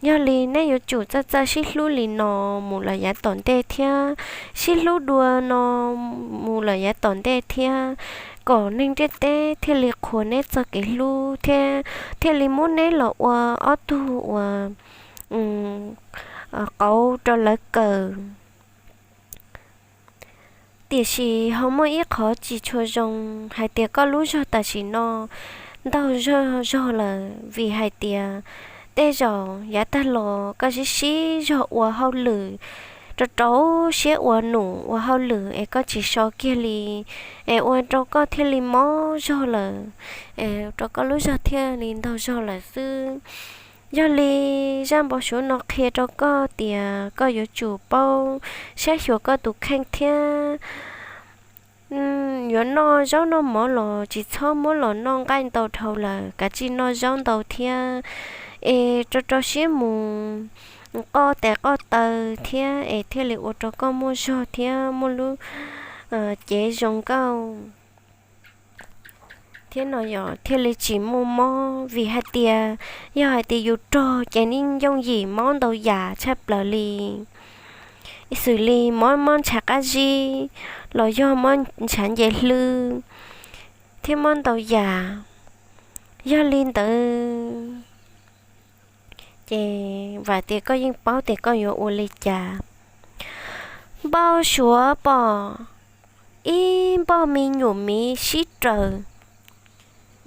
Yog li neb yuav tsum txawj txawj sib hlub li no mus lawm yav tom ntej thiab, sib hlub dua no mus lawm yav tom ntej thiab, kom neeg ntiaj teb thiaj li qhuas neb txoj kev hlub thiab thiaj li muab neb los ua ob tug uas qauv rau lawv kawm. Tiam sis ho muaj ib qhov tsis tshua zoo hais tias koj lub zog tam sim no ntaug zog zog lawm, vim hais tias tej zaum yav tag los koj sib sib zog ua hauj lwm, rau rau siab ua num ua hauj lwm es koj tsis so kiag li, es ua rau koj thiaj li mob zog lawm, es rau koj lub zog thiaj li ntaug zog lawm xwb. Yog li zaj npau suav no qhia rau koj tias koj yuav tsum paub saib xyuas koj tus kheej thiab. Yuav noj zaub noj mov los tsis txhob muab los noj nqaij ntau dhau lawm, kav tsij noj zaub ntau thiab, es rau rau siab mus qoj tes qoj taw thiab es thiaj li ua rau koj muaj zog thiab muaj lub cev zoo nkauj thiab no yog thiaj li tsis muaj mob, vim hais tias yog hais tias yus rog ces yeej yooj yim mob ntau yam tshaj plaws li, xws li mob mob ntshav qab zib los yog mob ntshav nce hlwb thiab mob ntau yam. Yog li ntawd ces vam tias koj yeej paub tias koj yuav ua li cas. Npau suav pom ib npoj me nyuam miv sib raws.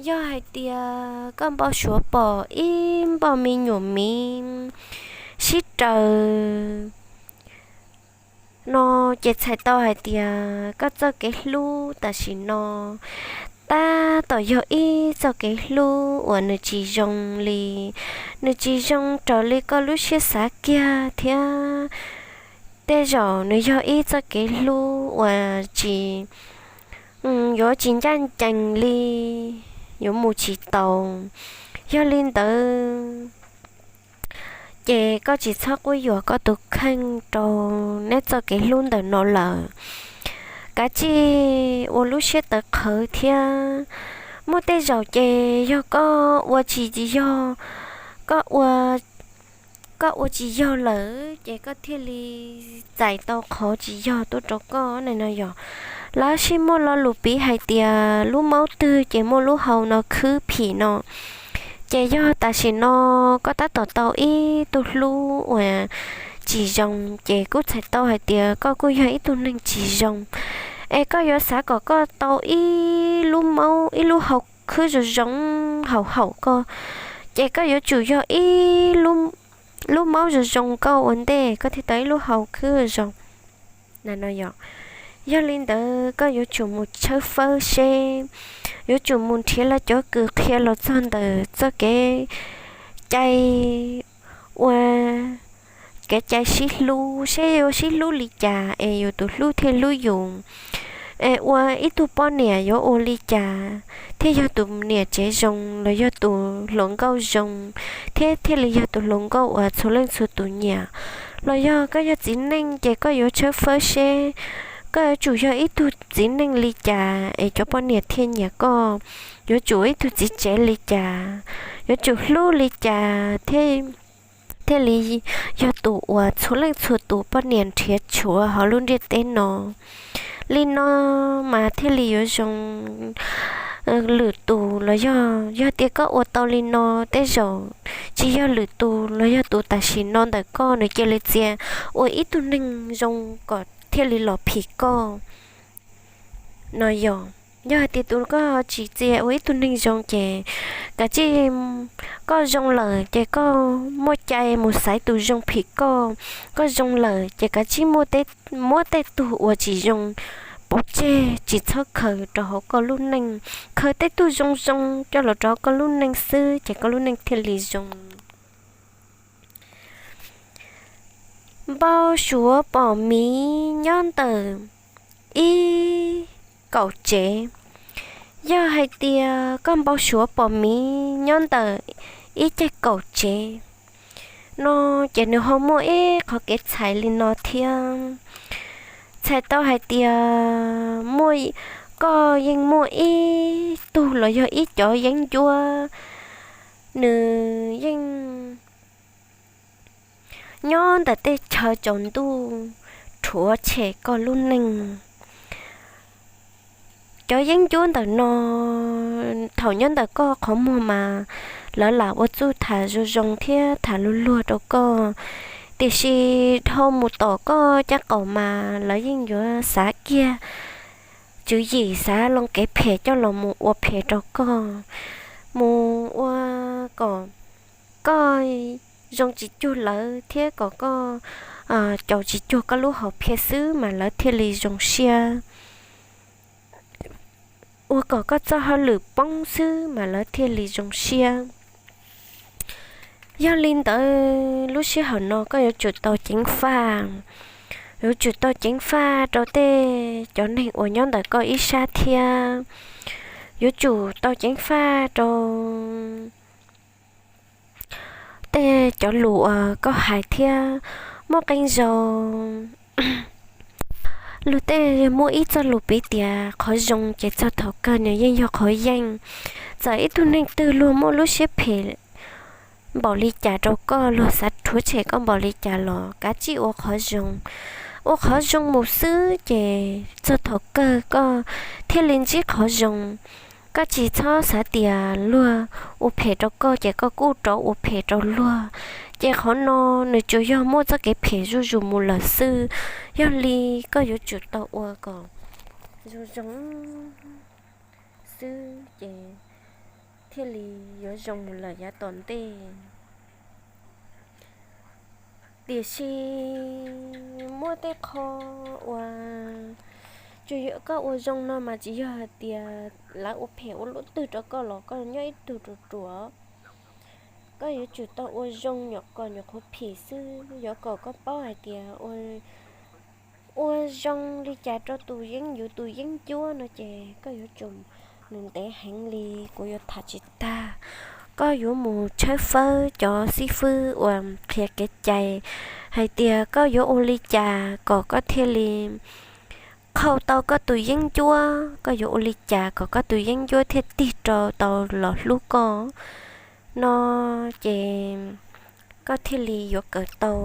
Yog hais tias koj npau suav pom ib npoj me nyuam miv sib raws no ces txhais tau hais tias koj txoj kev hlub tam sim no tab tom yog ib txoj kev hlub uas nws tsis zoo li, nws tsis zoo raws li koj lub siab xav kiag thiab. Tej zaum nws yog ib txoj kev hlub uas tsis, yuav tsis ncaj ncees li, yuav mus tsis tau. Yog li ntawd, ces koj tsis txhob quab yuam koj tus kheej rau neb txoj kev hlub ntawm no lawm. Kav tsij ua lub siab tawv qhawv thiab. Muaj tej zaum ces yog koj ua tsis yog, koj ua, koj ua tsis yog lawm ces koj thiaj li txais tau qhov tsis yog tuaj rau koj na no yog. Lawv sib muaj lo lus piv hais tias lub maub twg ces muaj lub hau no khwb phim no. Ces yog tam sim no koj tab tom tau ib tug hlub uas tsis zoo, ces kuj txhais tau hais tias koj kuj yog ib tug neeg tsis zoo. Es koj yuav xav kom koj tau ib lub maub ib lub hau khwb zoo zoo haum haum koj, ces koj yuav tsum yog ib lub maub zoo zoo koj ua ntej koj thiaj tau ib lub hau khwb zoo na no yog. Yog li ntawd koj yuav tsum mus tshawb fawb seb, yuav tsum mus nrhiav lawv cov kws qhia los txog ntawm txoj kev cai, ua kev cai sib hlub seb yuav sib hlub li cas es yus tus hlub thiaj hlub yus. Es ua ib tug poj niam yuav ua li cas thiaj yog tus niam tsev zoo los yog tus hluas nkauj zoo, thiab thiaj li yog tus hluas nkauj uas txhua leej txhua tus nyiam. Los yog koj yog txiv neej ces koj yuav tshawb fawb seb koj yuav tsum yog ib tug txiv neej li cas es cov poj niam thiaj nyiam koj, yuav tsum ib tug txiv tsev li cas, yuav tsum hlub li cas thiaj li yog tus uas txhua leej txhua tus poj niam nrhiav tshuav hauv lub ntiaj teb no. Li no mas thiaj li yuav zoo lwm tus los yog, yog tias koj ua tau li no, tej zaum tsis yog lwm tus los yog tus tam sim no ntawm koj nws cia li txia ua ib tug neeg zoo kom thiaj li los phim koj no yog. Yog hais tias tus koj tsis txia ua ib tug neeg zoo ces kav tsij, koj zoo lawm ces koj muaj cai mus xaiv tus zoo phim koj. Koj zoo lawm ces kav tsij muab tej tug uas tsis zoo pov tseg, tsis txhob khaws rau hauv koj lub neej. Khaws tej tug zoo zoo coj los rau hauv koj lub neej xwb ces koj lub neej thiaj li zoo. Npau suav pom miv nyob ntawm ib kaum tsev. Yog hais tias koj npau suav pom miv nyob ntawm ib ceg kaum tsev no, ces nws ho muaj ib qhov kev txhais li no thiab. Txhais tau hais tias muaj, koj yeej muaj ib tug los yog ib cov yeeb ncuab, nws yeej nyob ntawm tej chaw tsaus ntuj rhuav tshem koj lub neej. Cov yeeb ncuab ntawm no thaum nyob ntawm koj qhov muag mas lawv lam ua txuj tham zoo zoo thiab tham luag luag rau koj, tiam sis dhau mus tom koj caj qaum mas lawv yeej yuav xav kiag tswv yim xav loo kev phem coj los mus ua phem rau koj, mus ua kom koj zoo tsis cuag lawv thiab kom koj caum tsis cuag koj lub hom phiaj xwb mas lawv thiaj li zoo siab. Ua kom koj txoj hauj lwm poob xwb mas lawv thiaj li zoo siab. Yog li ntawd lub sij hawm no koj yuav tsum tau ceev faj, yuav tsum tau ceev faj rau tej cov neeg uas nyob ntawm koj ib sab thiab. Yuav tsum tau ceev faj rau tej cov lus uas koj hais thiab. Muaj qee zaus luag tej muaj ib txoj lus piv tias qhov zoo ces txog thaum kawg nws yeej yog qhov yeej. Txawm ib tug neeg twg luag muaj lub siab phem npaum li cas rau koj, luag xav rhuav tshem koj npaum li cas los kav tsij ua qhov zoo. Ua qhov zoo mus xwb ces txog thaum kawg koj thiaj li ntsib qhov zoo. Koj tsis txhob xav tias luag ua phem rau koj ces koj kuj rov ua phem rau luag. Ces qhov no nws tsuas yog muaj txoj kev phem zuj zus mus lawm xwb. Yog li koj yuav tsum tau ua kom zoo zoo xwb ces thiaj li yuav zoo mus lawm yav tom ntej. Tiam sis muaj tej qho uas Koj ua zoo no mas tsis yog hais tias lawv ua phem ua lub twg rau koj los koj nyob ib tug ruam ruam. Koj yuav tsum tau ua zoo, nyuam kom nyuam qhuav phim xwb, yuav kom koj paub hais tias ua zoo li cas rau tus yeeb ncuab, tus yeeb ncuab no ces koj yuav tsum, nws ntev heev li kuv yuav tham tsis tag. Koj yuav mus tshawb fawb cov xib fwb uas qhia kev cai hais tias koj yuav ua li cas kom koj thiaj li qhau tau koj tus yeeb ncuab, koj yuav ua li cas kom koj tus yeeb ncuab thiaj tig rau tau los hlub koj no ces koj thiaj li yuav kawm tau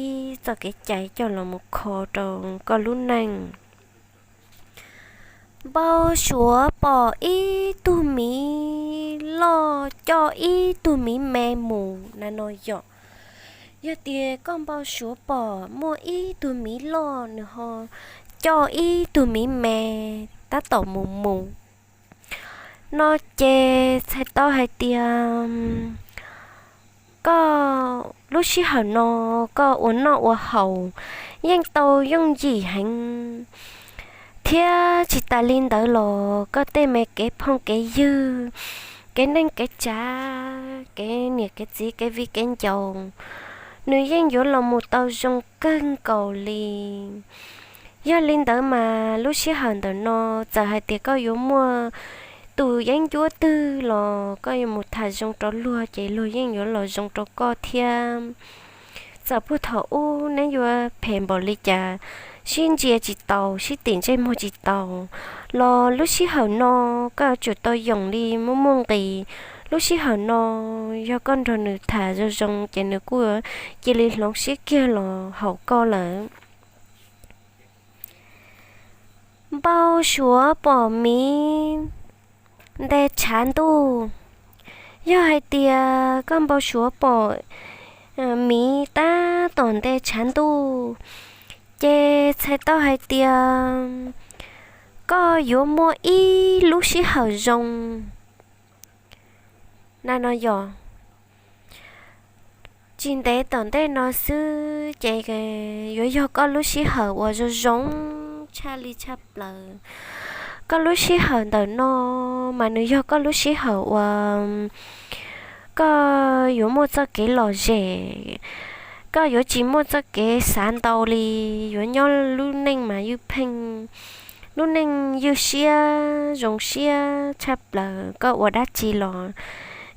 ib txoj kev cai coj los mus kho rau koj lub neej. Npau suav pom ib tug miv loj coj ib tug miv me mus na no yom. Yog tias koj npau suav pom muaj ib tug miv loj nws ho coj ib tug miv me tab tom mus mus no ces txhais tau hais tias koj lub sij hawm no koj ua noj ua haus yeej tau yooj yim heev, thiab tsis tas li ntawd los koj tej me kev phooj kev ywg, kev neej kev tsav, kev niam kev txiv kev viv kev ncaus, nws yeej yuav los mus tau zoo kawg nkaus li. Yog li ntawd mas lub sij hawm ntawm no txawm hais tias koj yuav muaj tus yeeb ncuab twg los koj yuav mus tham zoo rau luag ces luag yeej yuav los zoo rau koj thiab. Txawm puag thaum ub neb yuav phem npaum li cas, sib ntsia tsis taus, sib tim ntsej muag tsis taus los lub sij hawm no koj yuav tsum tau yoom li muaj muaj nqis. Lub sij hawm no yog koj nrog nws tham zoo zoo ces nws kuj cia li hloov siab kiag los haum koj lawm. Npau suav pom miv nte tshav ntuj. Yog hais tias koj npau suav pom miv tab tom nte tshav ntuj, ces txhais tau hais tias koj yuav muaj ib lub sij hawm zoo na no yog. Tsis ntev tom ntej no xwb ces yuav yog koj lub sij hawm uas zoo zoo tshaj li tshaj plaws. Koj lub sij hawm ntawm no mas nws yog koj lub sij hawm uas koj yuav muaj txoj kev lom zem, koj yuav tsis muaj txoj kev xav ntau li, yuav nyob lub neej mas ywj pheej, lub neej ywj siab zoo siab tshaj plaws. Koj ua dab tsi los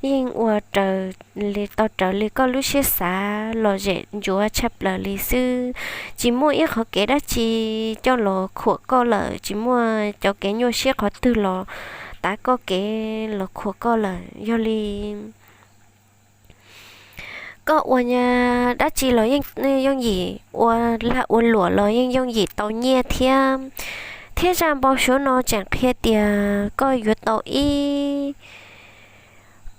yeej ua raws li, tau raws li koj lub siab xav, lom zem ntsuav tshaj plaws li xwb. Tsis muaj ib qhov kev dab tsi coj los khuam koj lawm, tsis muaj cov kev nyuaj siab qhov twg los tav koj kev los khuam koj lawm. Yog li koj ua dab tsi los yeej yooj yim, ua lag ua luam los yeej yooj yim tau nyiaj thiab. Thiab zaj npau suav no tseem qhia tias koj yuav tau ib,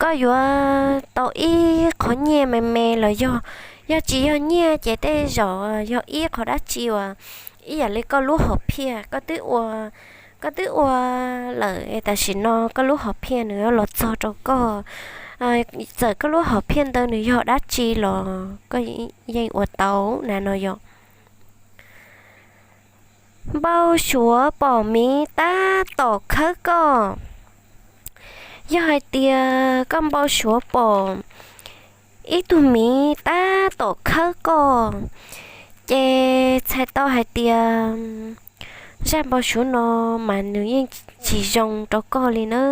koj yuav tau ib qhov nyiaj me me los yog, yog tsis yog nyiaj ces tej zaum yog ib qhov dab tsi uas ib yam li koj lub hom phiaj, koj twb ua, koj twb ua lawm, tam sim no koj lub hom phiaj nws yuav los txog rau koj. Txawm koj lub hom phiaj ntawd nws yog dab tsi los koj yeej ua tau na no yog. Npau suav pom miv tab tom khawb koj. Yog hais tias koj npau suav pom ib tug miv tab tom khawb koj, ces txhais tau hais tias zaj npau suav no mas nws yeej tsis zoo rau koj li na.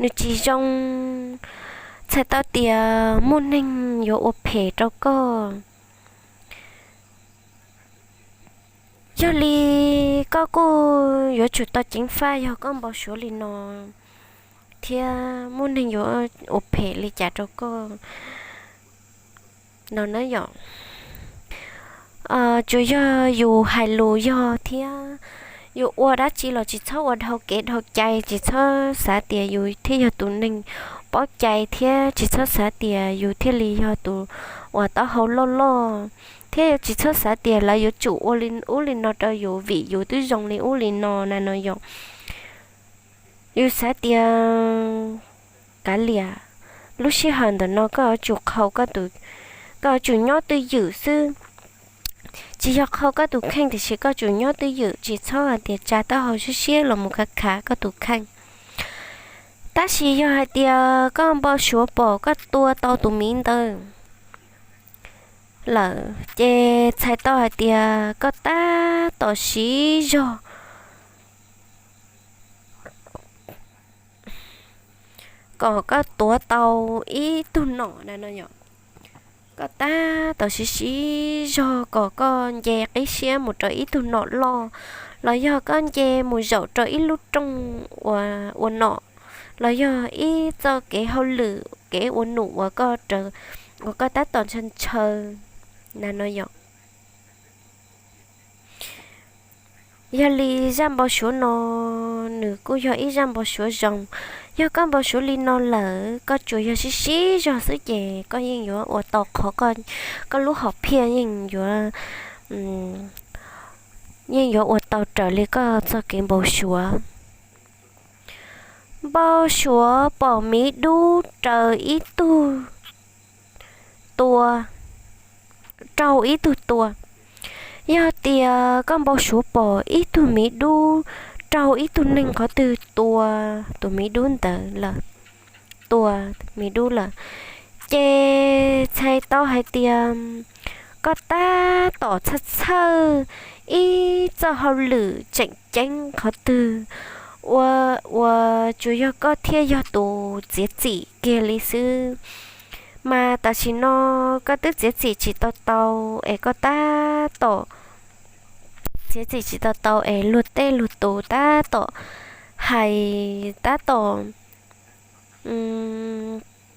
Nws tsis zoo, txhais tau tias muaj neeg yuav ua phem rau koj. Yog li koj kuj yuav tsum tau ceev faj yog koj npau suav li no, thiab muaj neeg yuav ua phem li cas rau koj no na yom. Tsuas yog yus hais lus yog thiab yus ua dab tsi los tsis txhob ua dhau kev dhau cai, tsis txhob xav tias yus thiaj yog tus neeg paub cai thiab tsis txhob xav tias yus thiaj li yog tus uas taub hau loj loj, thiab tsis txhob xav tias lawv yuav tsum ua li ub li no rau yus vim yus twb zoo li ub li no na no yom. Yus xav tias kav liam, lub sij hawm ntawm no koj yuav tsum qhau koj tus, koj yuav tsum nyob twj ywm xwb. tsis yog qhau koj tus kheej, tiam sis koj tsum nyob twj ywm, tsis txhob hais tias tsa taub hau siab siab los mus khav khav koj tus kheej. Tab sis yog hais tias koj npau suav pom koj tua tau tus miv ntawd lawm, ces txhais tau hais tias koj tab tom siv zog kom koj tuav tau ib tug nom na no yom. Koj tab tom siv siv zog kom koj nce qib siab mus rau ib tug nom loj, los yog koj nce mus zaum rau ib lub rooj ua nom, los yog ib txoj kev hauj lwm kev ua num uas koj, uas koj tab tom ntshaw ntshaw na no yom. Yog li zaj npau suav no nws kuj yog ib zaj npau suav zoo. Yog koj npau suav li no lawm, koj tsuas yog siv siv zog xwb ces koj yeej yuav ua tau qhov, koj lub hom phiaj yeej yuav, yeej yuav ua tau raws li koj txoj kev npau suav. Npau suav pom miv dub raug ib tug tua, raug ib tug tua. Yog tias koj npau suav pom ib tug miv dub raug ib tug neeg qhov twg tua tus miv dub ntawd lawm, tua miv dub lawm, ces txhais tau hais tias koj tab tom txhawj txhawj ib txoj hauj lwm tseem ceeb qhov twg, ua, uas tsuas yog koj thiaj yog tus txiav txim kiag li xwb. Mas tam sim no koj twb txiav txim tsis tau tau, es koj tab tom txiav txim tsis tau tau es luag tej luag tus tab tom hais, tab tom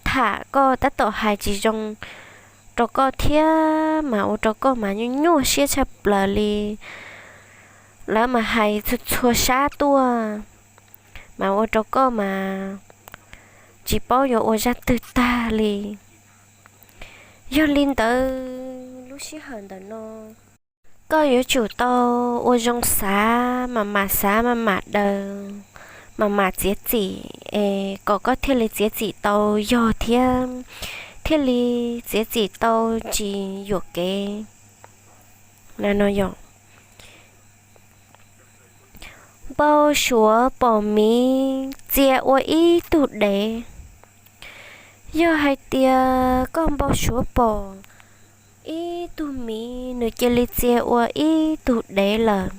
tham koj, tab tom hais tsis zoo rau koj thiab, mas ua rau koj mas nyuaj nyuaj siab tshaj plaws li. Lawv mas hais txhua txhua sab tuaj, mas ua rau koj mas tsis paub yuav ua zaj twg tag li. Yog li ntawd lub sij hawm ntawm no koj yuav tsum tau ua zoo xav, mam mam xav mam mam daws, mam mam txiav txim, es kom koj thiaj li txiav txim tau yog thiab thiaj li txiav txim tau tsis yuam kev na no yom. Npau suav pom miv txia ua ib tug dev. Yog hais tias koj npau suav pom ib tug miv nws cia li txia ua ib tug dev lawm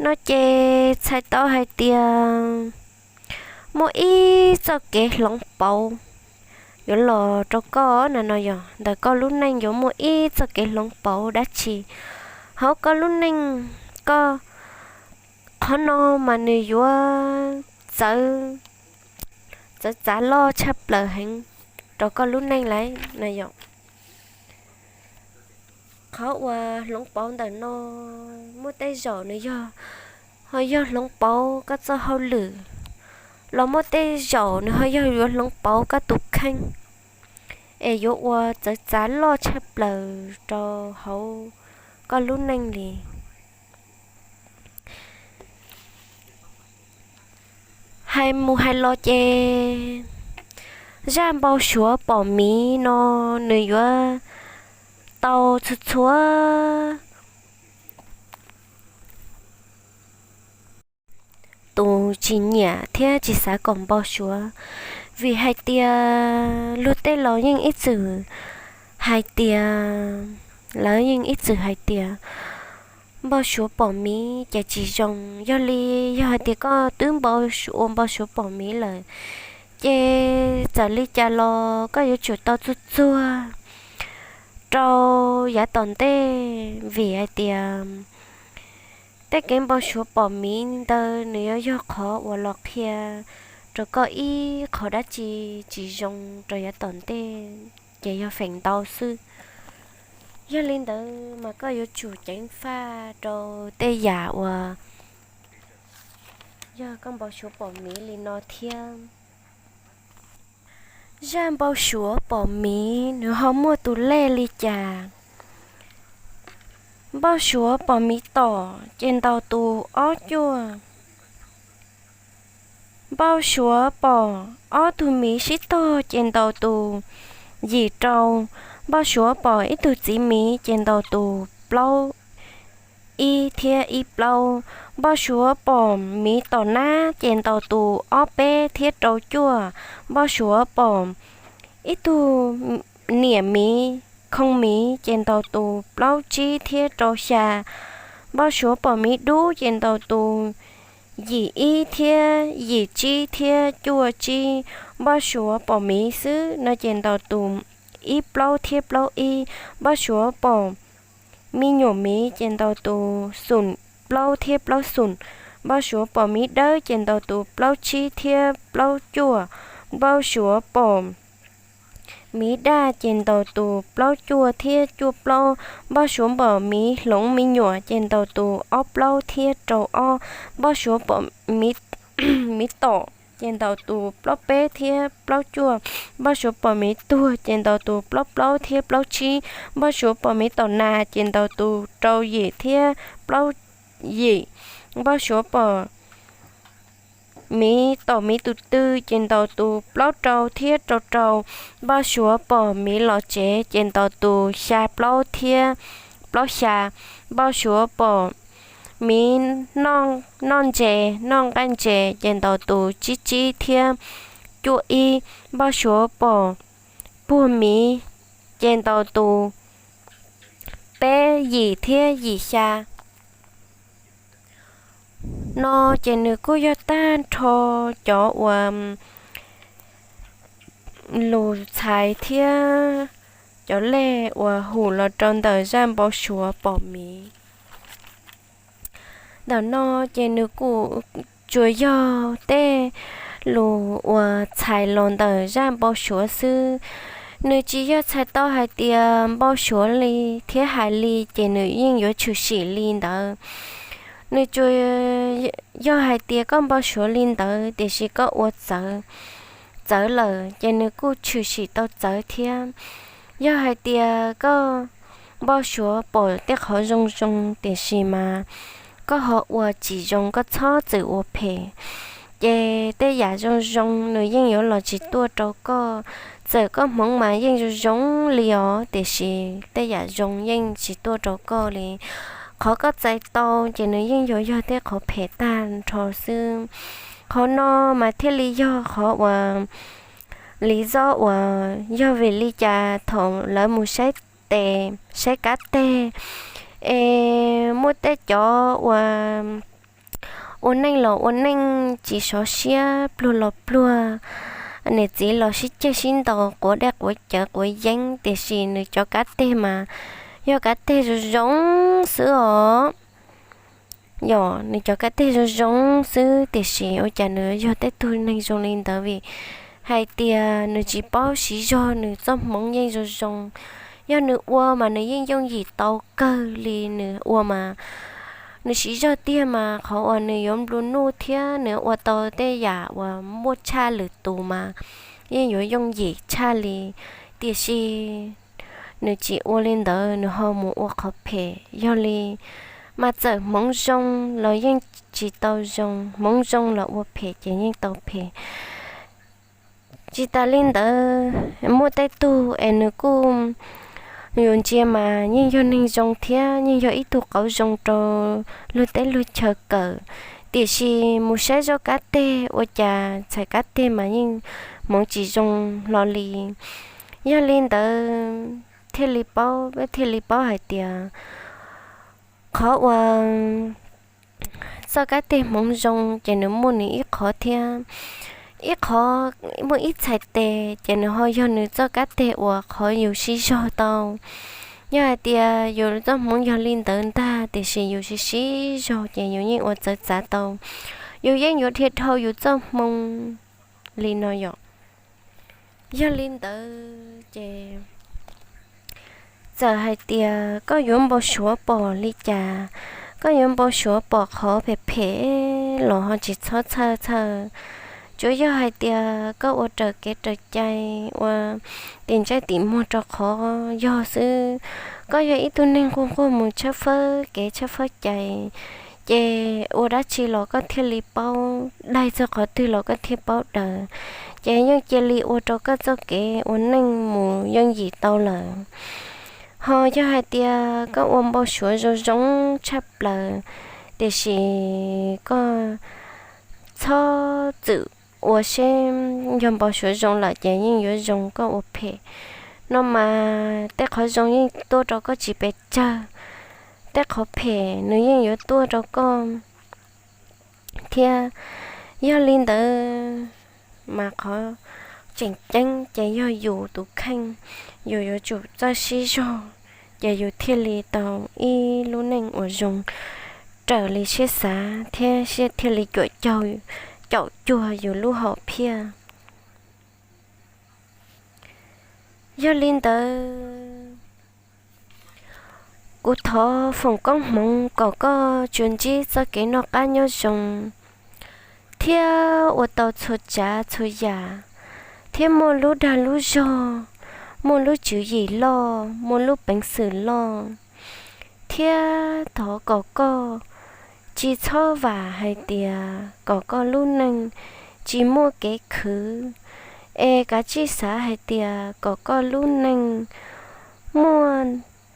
no ces txhais tau hais tias muaj ib txoj kev hloov pauv yuav los rau koj na no yom. Ntawm koj lub neej yuav muaj ib txoj kev hloov pauv dab tsi hauv koj lub neej. Koj, qhov no mas nws yuav txawv, txawv txav loj tshaj plaws heev rau koj lub neej lawm no yom. Qhov uas hloov pauv ntawm no muaj tej zaum nws yog, ho yog hloov pauv koj txoj hauj lwm, los muaj tej zaum nws ho yog yuav hloov pauv koj tus kheej, es yuav ua txawv txav loj tshaj plaws rau hauv koj lub neej li. Hais mus hais los ces zaj npau suav pom miv no nws yuav tau txhua txhua tus tsis nyiam thiab tsis xav kom npau suav, vim hais tias luag tej laus yeej ib txwm hais tias, lawv yeej ib txwm hais tias npau suav pom miv ces tsis zoo. Yog li, yog hais tias koj twb npau, ua npau suav pom miv lawm, ces txawm li cas los koj yuav tsum tau txuag txuag rau yav tom ntej, vim hais tias tej kev npau suav pom miv ntawd nws yuav yog qhov uas los qhia rau koj ib qho dab tsi tsis zoo rau yav tom ntej, ces yog feem ntau xwb. Yog li ntawd mas koj yuav tsum ceev faj rau tej yam uas yog koj npau suav pom miv li no thiab. Zaj npau suav pom miv nws ho muaj tus lej li cas? Npau suav pom miv tom ces ntaus tus ob cuaj. Npau suav pom ob tug miv sib tog ces ntaus tus yim rau. Npau suav pom ib tug txiv miv ces ntaus tus plaub ib thiab ib plaub. Npoj Suav pom miv tom nab ces ntaus tus ob peb thiab rau cuaj. Npoj Suav pom ib tug niam miv, khoo miv ces ntaus tus plaub tsib thiab rau xya. Npoj Suav pom miv dub ces ntaus tus yim ib thiab yim tsib thiab cuaj tsib. Npoj Suav pom miv xwb no ces ntaus tus ib plaub thiab plaub ib. Npoj Suav pom me nyuam miv ces ntaus tus xoom plaub thiab plaub xoom. Npoj Suav pom miv dawb ces ntaus tus plaub tsib thiab plaub cuaj. Npoj Suav pom miv daj ces ntaus tus plaub cuaj thiab cuaj plaub. Npoj Suav pom miv hloov me nyuam ces ntaus tus ob plaub thiab rau ob. Npoj Suav pom miv tom ces ntaus tus plaub peb thiab plaub cuaj. Npoj Suav pom miv tuag ces ntaus tus plaub plaub thiab plaub tsib. Npoj Suav pom miv tom nas ces ntaus tus rau yim thiab plaub yim. Npoj Suav pom miv tom miv tus tw ces ntaus tus plaub rau thiab rau rau. Npoj Suav pom miv los tsev ces ntaus tus xya plaub thiab plaub xya. Npoj Suav pom miv noj ntses, noj nqaij ntses ces ntaus tus tsib tsib thiab cuaj ib. Npoj Suav pom puag miv ces ntaus tus peb yim thiab yim xya. No ces nws kuj yog tag nrho cov uas lus txhais thiab cov lej uas hum los rau ntawm zaj npau suav pom miv. Ntawm no ces nws kuj tsuas yog tej lus uas txhais los ntawm zaj npau suav xwb. Nws tsis yog txhais tau hais tias npau suav li thiab hais li ces nws yeej yuav tshwm sim li ntawd. Nws tsuas yog hais tias koj npau suav li ntawd tiam sis koj ua txawv, txawv lawm ces nws kuj tshwm sim tau txawv thiab. Yog hais tias koj npau suav pom tej qhov zoo zoo tiam sis mas koj ho ua tsis zoo, koj txhob txwm ua phem, ces tej yam zoo zoo nws yeej yuav los tsis tuaj rau koj. Txawm koj hmoov mas yeej zoo zoo li os tiam sis tej yam zoo yeej tsis tuaj rau koj li. Qhov koj txais tau ces nws yeej yuav yog tej qhov phem tag nrho xwb. Qhov no mas thiaj li yog qhov uas li zob uas yog vim li cas thaum lawv mus saib tes saib kab teg es muaj tej cov ua ua neej los ua neej tsis sov siab, pluag los pluag, niam txiv los sib ceg sib ntaus, quav dej quav cawv quav yeeb, tiam sis nws cov kab teg mas yog kab teg zoo zoo xwb os. Yog nws cov kab teg zoo zoo xwb tiam sis ua cas nws yog tej tug neeg zoo li ntawd? Vim hais tias nws tsis paub siv zog, nws txoj hmoov yeej zoo zoo. Yog nws ua mas nws yeej yooj yim tau kawg li. Nws ua mas nws siv zog tiag mas qhov uas nws yuav nplua nuj thiab nws ua tau tej yam uas muaj tshaj lwm tus mas yeej yuav yooj yim tshaj li. Tiam sis nws tsis ua li ntawd, nws ho mus ua qhov phem. Yog li mas txawm hmoov zoo los yeej tsis tau zoo, hmoov zoo los ua phem ces yeej tau phem. Tsis tas li ntawd, muaj tej tug es nws kuj, yus ntsia mas yeej yog neeg zoo thiab yeej yog ib tug qauv zoo rau luag teb luag chaw kawm, tiam sis mus saib zoj kab teg ua cas txhais kab teg mas yeej hmoov tsis zoo hlo li. Yog li ntawd thiaj li paub, thiaj li paub hais tias qhov uas txoj kab teg hmoov zoo ces nws muaj nws ib qhov thiab. Ib qhov, muaj ib txhais tes ces nws ho yog nws txoj kab teg uas qhov yus siv zog tau. Yog hais tias yus txoj hmoov yog li ntawd ntag tiam sis yus siv siv zog ces yus yeej ua txawv txav tau, yus yeej yuav dhia dhau yus txoj hmoov li no yom. Yog li ntawd ces txawm hais tias koj yuav npau suav pom li cas, koj yuav npau suav pom qhov phem phem los ho tsis txhob txhawj txhawj. Tsuas yog hais tias koj ua raws kev raws cai, ua tim ntsej tim muag rau qhov yog xwb. Koj yog ib tug neeg nquag nquag mus tshawb fawb kev tshawb fawb cai, ces ua dab tsi los koj thiaj li paub, daig txog qhov twg los koj thiaj paub daws. Ces yeej cia li ua rau koj txoj kev ua neej mus yooj yim tau lawm. Ho yog hais tias koj ua npau suav zoo zoo tshaj plaws, tiam sis koj txhob txwm ua seb yog npau suav zoo lawm ces yeej yuav zoo, koj ua phem no mas tej qhov zoo yeej tuaj rau koj tsis pes tsawg, tej qhov phem nws yeej yuav tuaj rau koj thiab. Yog li ntawd mas qhov tseem ceeb ces yog yus tus kheej, yus yuav tsum txawj sib zog, ces yus thiaj li tau ib lub neej uas zoo raws li siab xav thiab thiaj li cuam caum cuag yus lub hom phiaj. Yog li ntawd, kuv thov foom koob hmoov kom koj tsuas ntsib txoj kev noj qab nyob zoo thiab ua tau txhua tsav txhua yam, thiab muaj lub dag lub zog, muaj lub tswv yim loj, muaj lub peev xwm loj, thiab thov kom koj tsis txhob vam hais tias kom koj lub neej tsis muaj kev khwv, es kav tsij xav hais tias kom koj lub neej muaj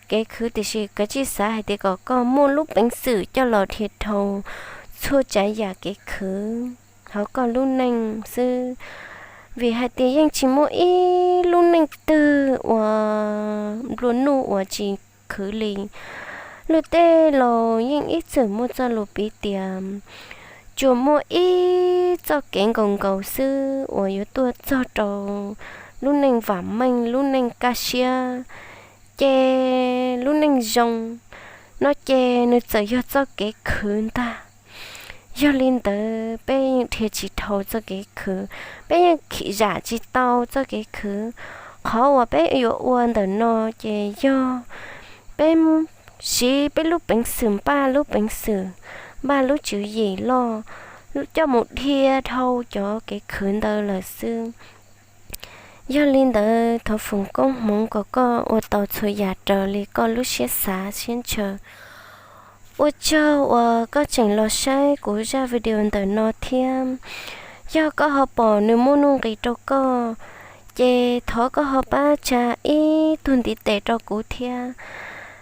kev khwv, tiam sis kav tsij xav hais tias kom koj muaj lub peev xwm coj los dhia dhau txhua tsav yam kev khwv hauv koj lub neej xwb. Vim hais tias yeej tsis muaj ib lub neej twg uas nplua nuj uas tsis khwv li. Luag tej laus yeej ib txwm muaj txoj lus piv tias tsuas muaj ib txoj kev nkaus nkaus xwb uas yuav tuaj txog rau lub neej vam meej, lub neej kaj siab, ces lub neej zoo no ces nws txawm yog txoj kev khwv ntag. Yog li ntawd peb yeej dhia tsis dhau txoj kev khwv, peb yeej zam tsis tau txoj kev khwv. Qhov uas peb yuav ua ntawm no ces yog peb siv peb lub peev xwm, npaj lub peev xwm, npaj lub tswv yim loj, coj mus dhia dhau cov kev khwv ntawd lawm xwb. Yog li ntawd thov foom koob hmoov kom koj ua tau txhua yam raws li koj lub siab xav siab ntshaw. Ua tsaug uas koj tseem los saib kuv zaj video ntawm no thiab. Yog koj ho pom nws muaj nuj nqis rau koj, ces thov koj ho pab tsa ib tug ntiv tes rau kuv thiab,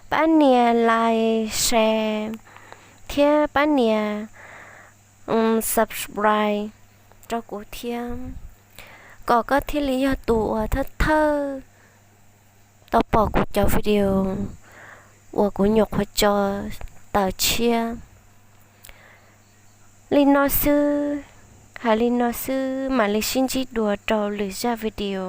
pab nias like, share, thiab pab nias subscribe rau kuv thiab, kom koj thiaj li yog tus uas thawj thawj tau pom kuv cov video uas kuv nyuam qhuav tso tawm tshiab. Li no xwb, hais li no xwb, mam li sib ntsib dua rau lwm zaj video.